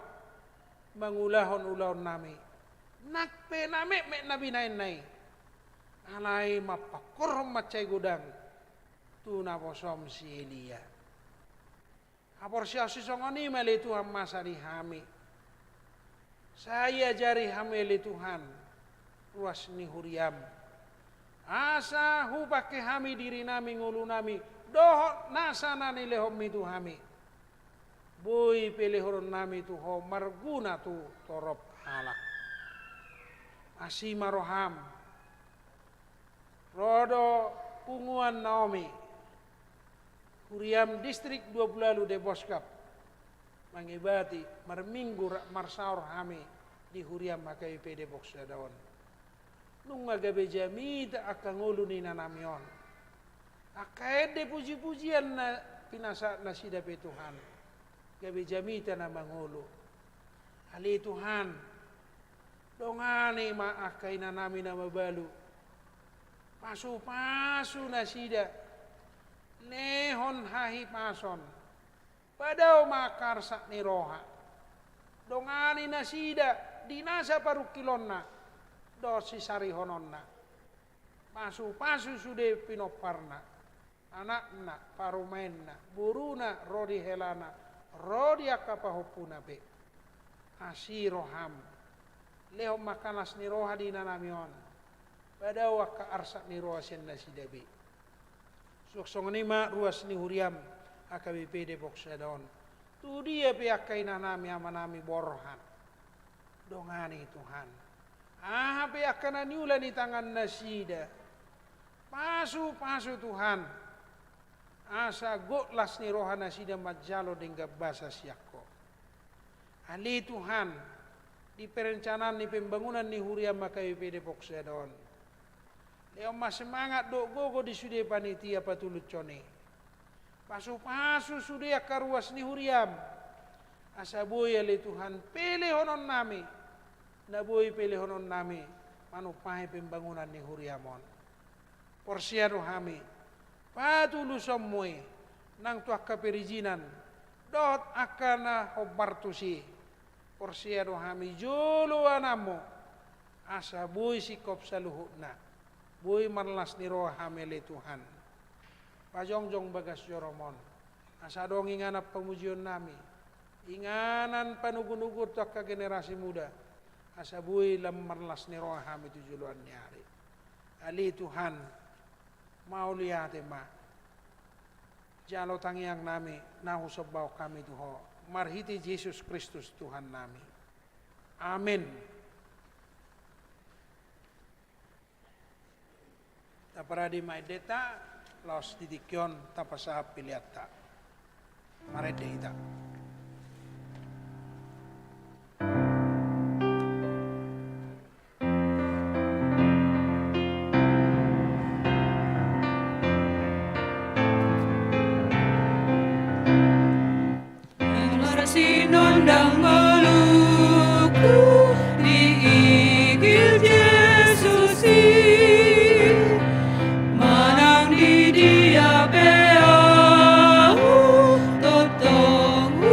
mangulahon ulaonnami, nang pe na metmet na binahenna i. Alai mampangkorhon mansai godang tu naposom si Elia. Haporseaon sisongon i ma ale Tuhan masa di hami. Sai ajari hami ale Tuhan ruas ni huriam, asa hupangke hami dirinami, ngolunami, dohot nasa na nilehonmi tu hami, boi pelehononnami tu Ho marguna tu torop halak. Asi ma roham. Ro do punguan Naomi, huriam distrik dua pulu ualu Deboskap, mangebati marminggu rap marsaor hami di huriam H K B P Depok Sada on. Nunga gabe jamita angka ngolu ni inanami on. Angka ende pujipujian na pinasahat nasida pe Tuhan, gabe jamita na mangolu. Ale Tuhan, dongani ma angka inanami na mabalu. Pasupasu nasida, lehon hahipason. Padao ma angka arsak ni roha. Dongani nasida di nasa parungkilonna dohot sisarihononna. Pasupasu sude pinomparna, anakna, parumaenna, boruna, ro di helana, ro di angka pahompuna pe. Asi roham. Lehon ma angka las ni roha di inanami on. Padao angka arsak ni roha sian nasida be. Suang songon i ma ruas ni huriam H K B P Depok Sada on. Tu dia pe angka inanami, amanami borhat, dongani Tuhan. Aha pe angka na niula ni tangannasida, pasupasu Tuhan, asa gok las ni rohanasida manjalo denggan basa sian Ho. Ale Tuhan, di perencanaan ni pembangunan ni huriam H K B P Depok Sada on, lehon ma semangat dohot gogo di sude panitia patulushon i. Pasupasu sude angka ruas ni huriam, asa boi ale Tuhan pelehononnami, na boi pelehononnami manumpahi pembangunan ni huriam on. Porsea do hami patulusonmu i nang tu angka perizinan dohot angka na hombar tusi. Porsea do hami joloananmu Asa boi singkop saluhutna, boi marlas ni roha hami ale Tuhan. Pajongjong bagas joroMon, asa adong inganan pamujionnami, inganan panugunuguon tu angka generasi muda, asa boi lam marlas ni roha hami tu joloan ni ari. Ale Tuhan, mauliate ma. Jalo tangiangnami na husombahon hami tu Ho, marhite Jesus Kristus Tuhannami. Amen. Taparade ma endenta, laos di tingki on tapasahat peleanta. Marende hita. Marsinondang ngolungku diigil Jesus i, manang di dia pe ahu tongtong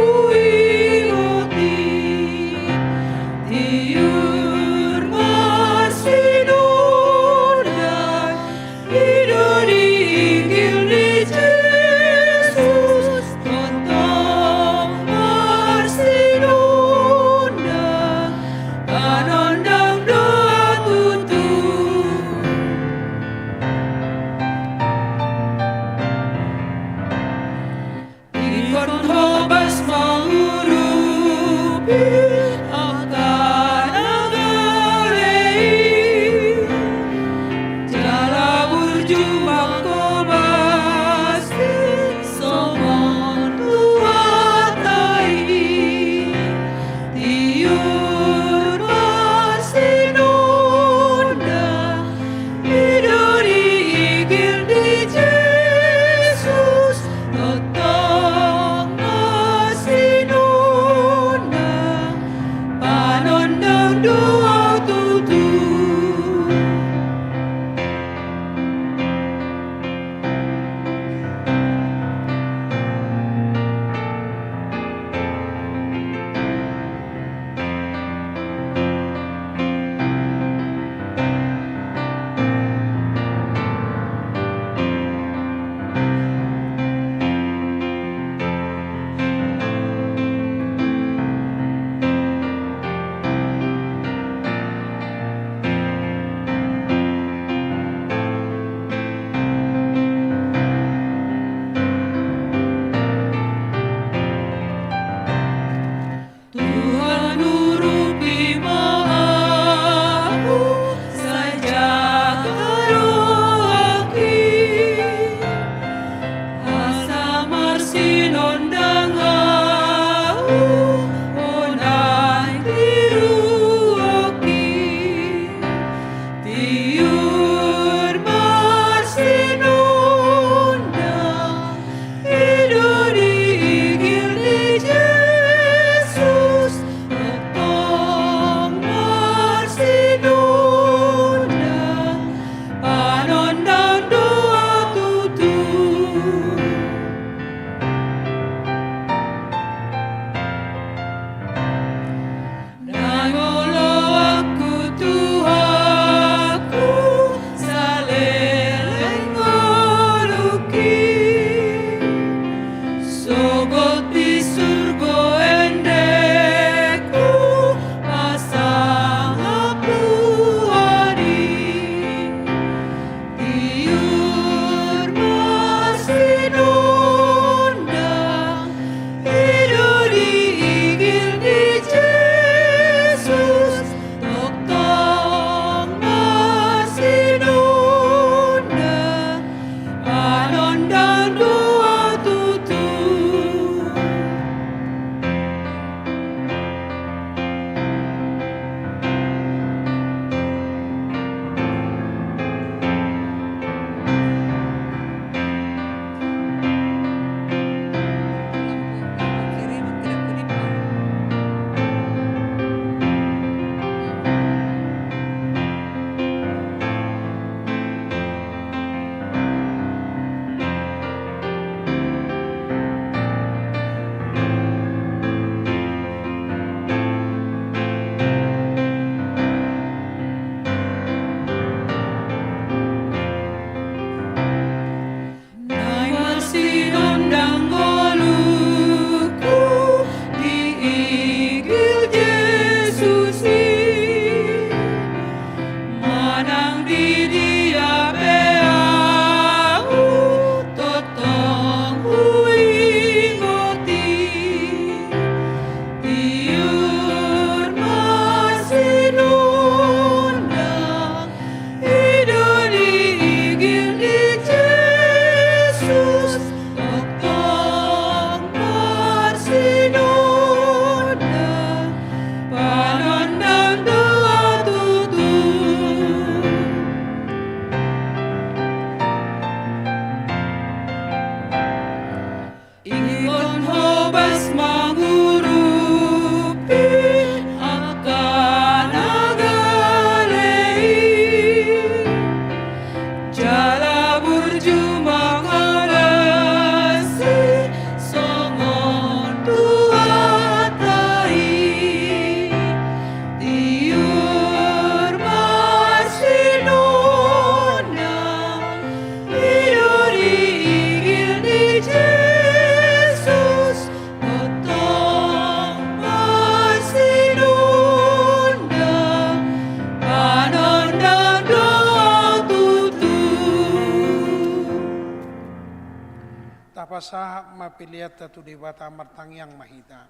Pasahat ma peleanta tu Debata. Martangiang ma hita.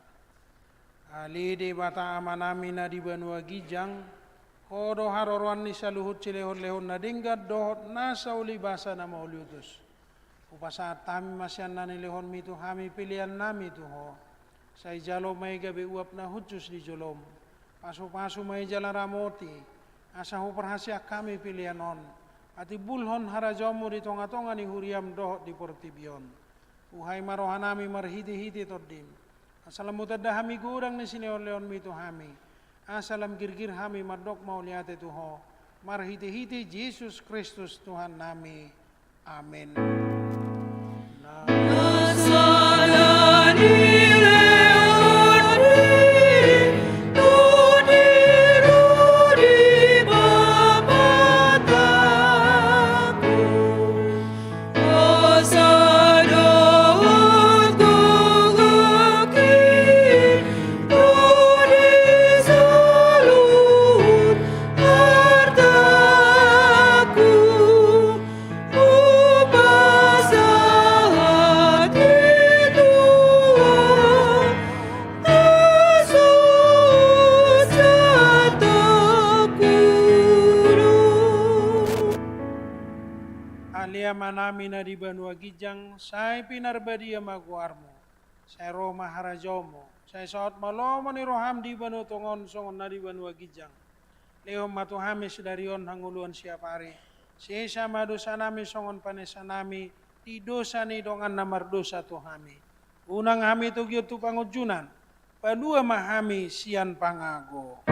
Ale Debata Amanami na di banua ginjang, Ho do haroroan ni saluhut silehonlehon na denggan dohot nasa ulibasa na mauliutus. Hupasahat hami ma sian na nilehonmi tu hami peleannami tu Ho. Sai jalo ma i gabe uap na hushus di jolom. Pasupasu ma i jala ramoti, asa huparhaseang hami pelean on patimbulhon harajaonmu di tongatonga ni huriam dohot di portibi on. Buhai ma rohanami marhitehite Tondim, asa lam hutanda hami godang ni silehonlehonmi tu hami, asa lam girgir hami mandok mauliate tu Ho, marhitehite Jesus Kristus Tuhannami. Amen. Ale Amanami na di banua ginjang, sai pinarbadia ma goarmu. Sai ro ma harajaonmu. Sai saut ma lomo ni roham di banua tonga on songon na di banua ginjang. Lehon ma tu hami sadari on hangoluan siapari. Sesa ma dosanami songon panesanami di dosa ni dongan na mardosa tu hami. Unang hami togihon tu pangunjunan. Palua ma hami sian pangago.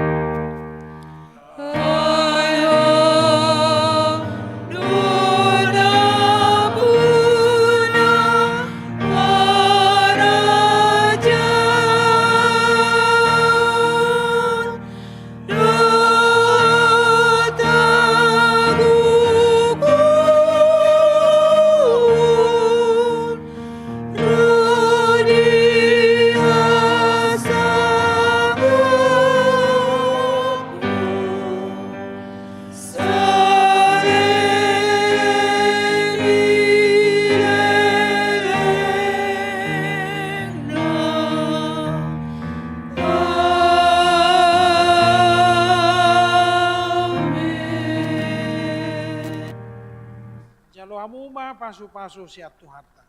Jalo hamu ma pasupasu sian Tuhanta.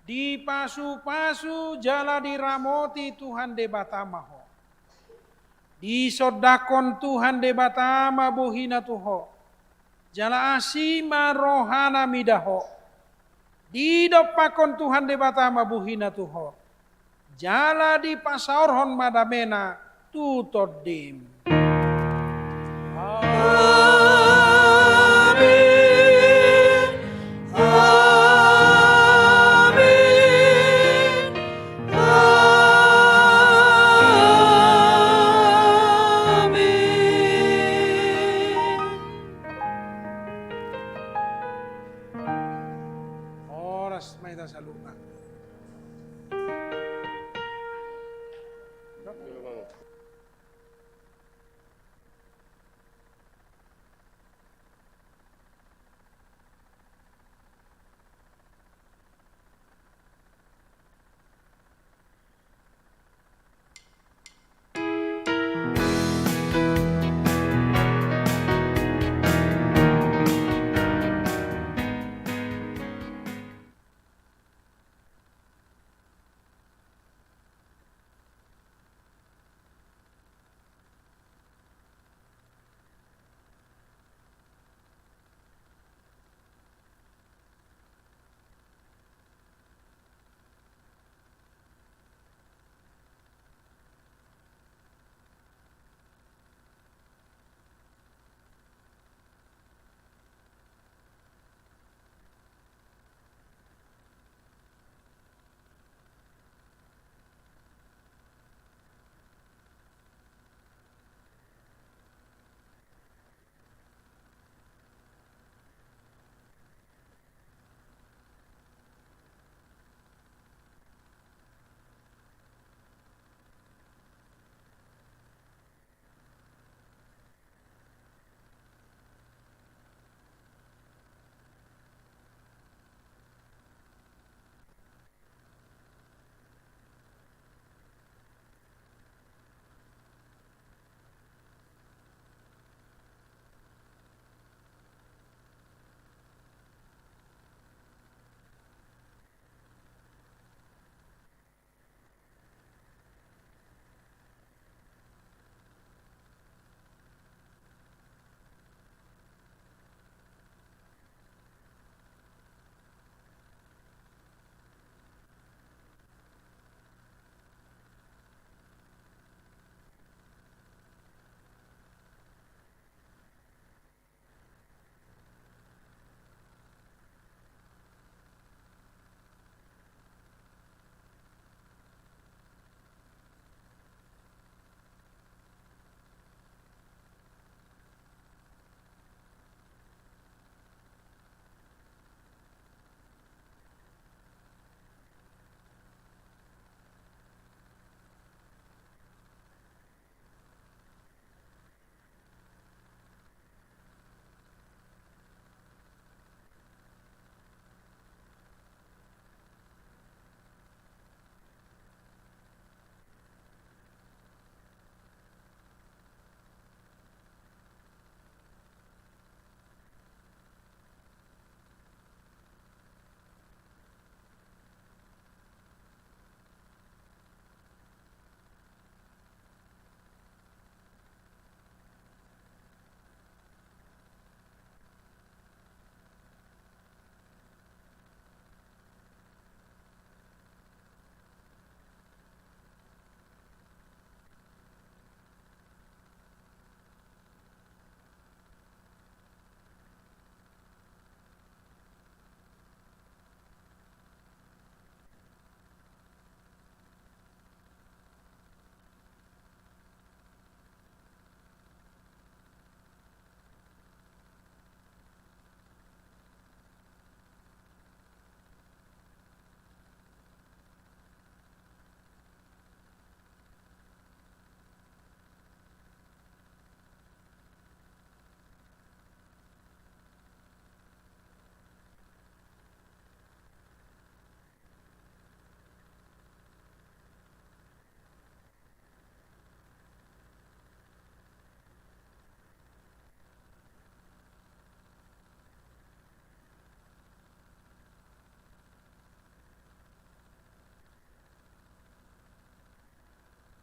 Dipasupasu jala diramoti Tuhan Debata ma ho. Disondangkon Tuhan Debata ma bohina tu ho. Jala asi ma rohana mida ho. Didompakkon Tuhan Debata ma bohina tu ho. Jala dipasaorhon ma damena tu tondim.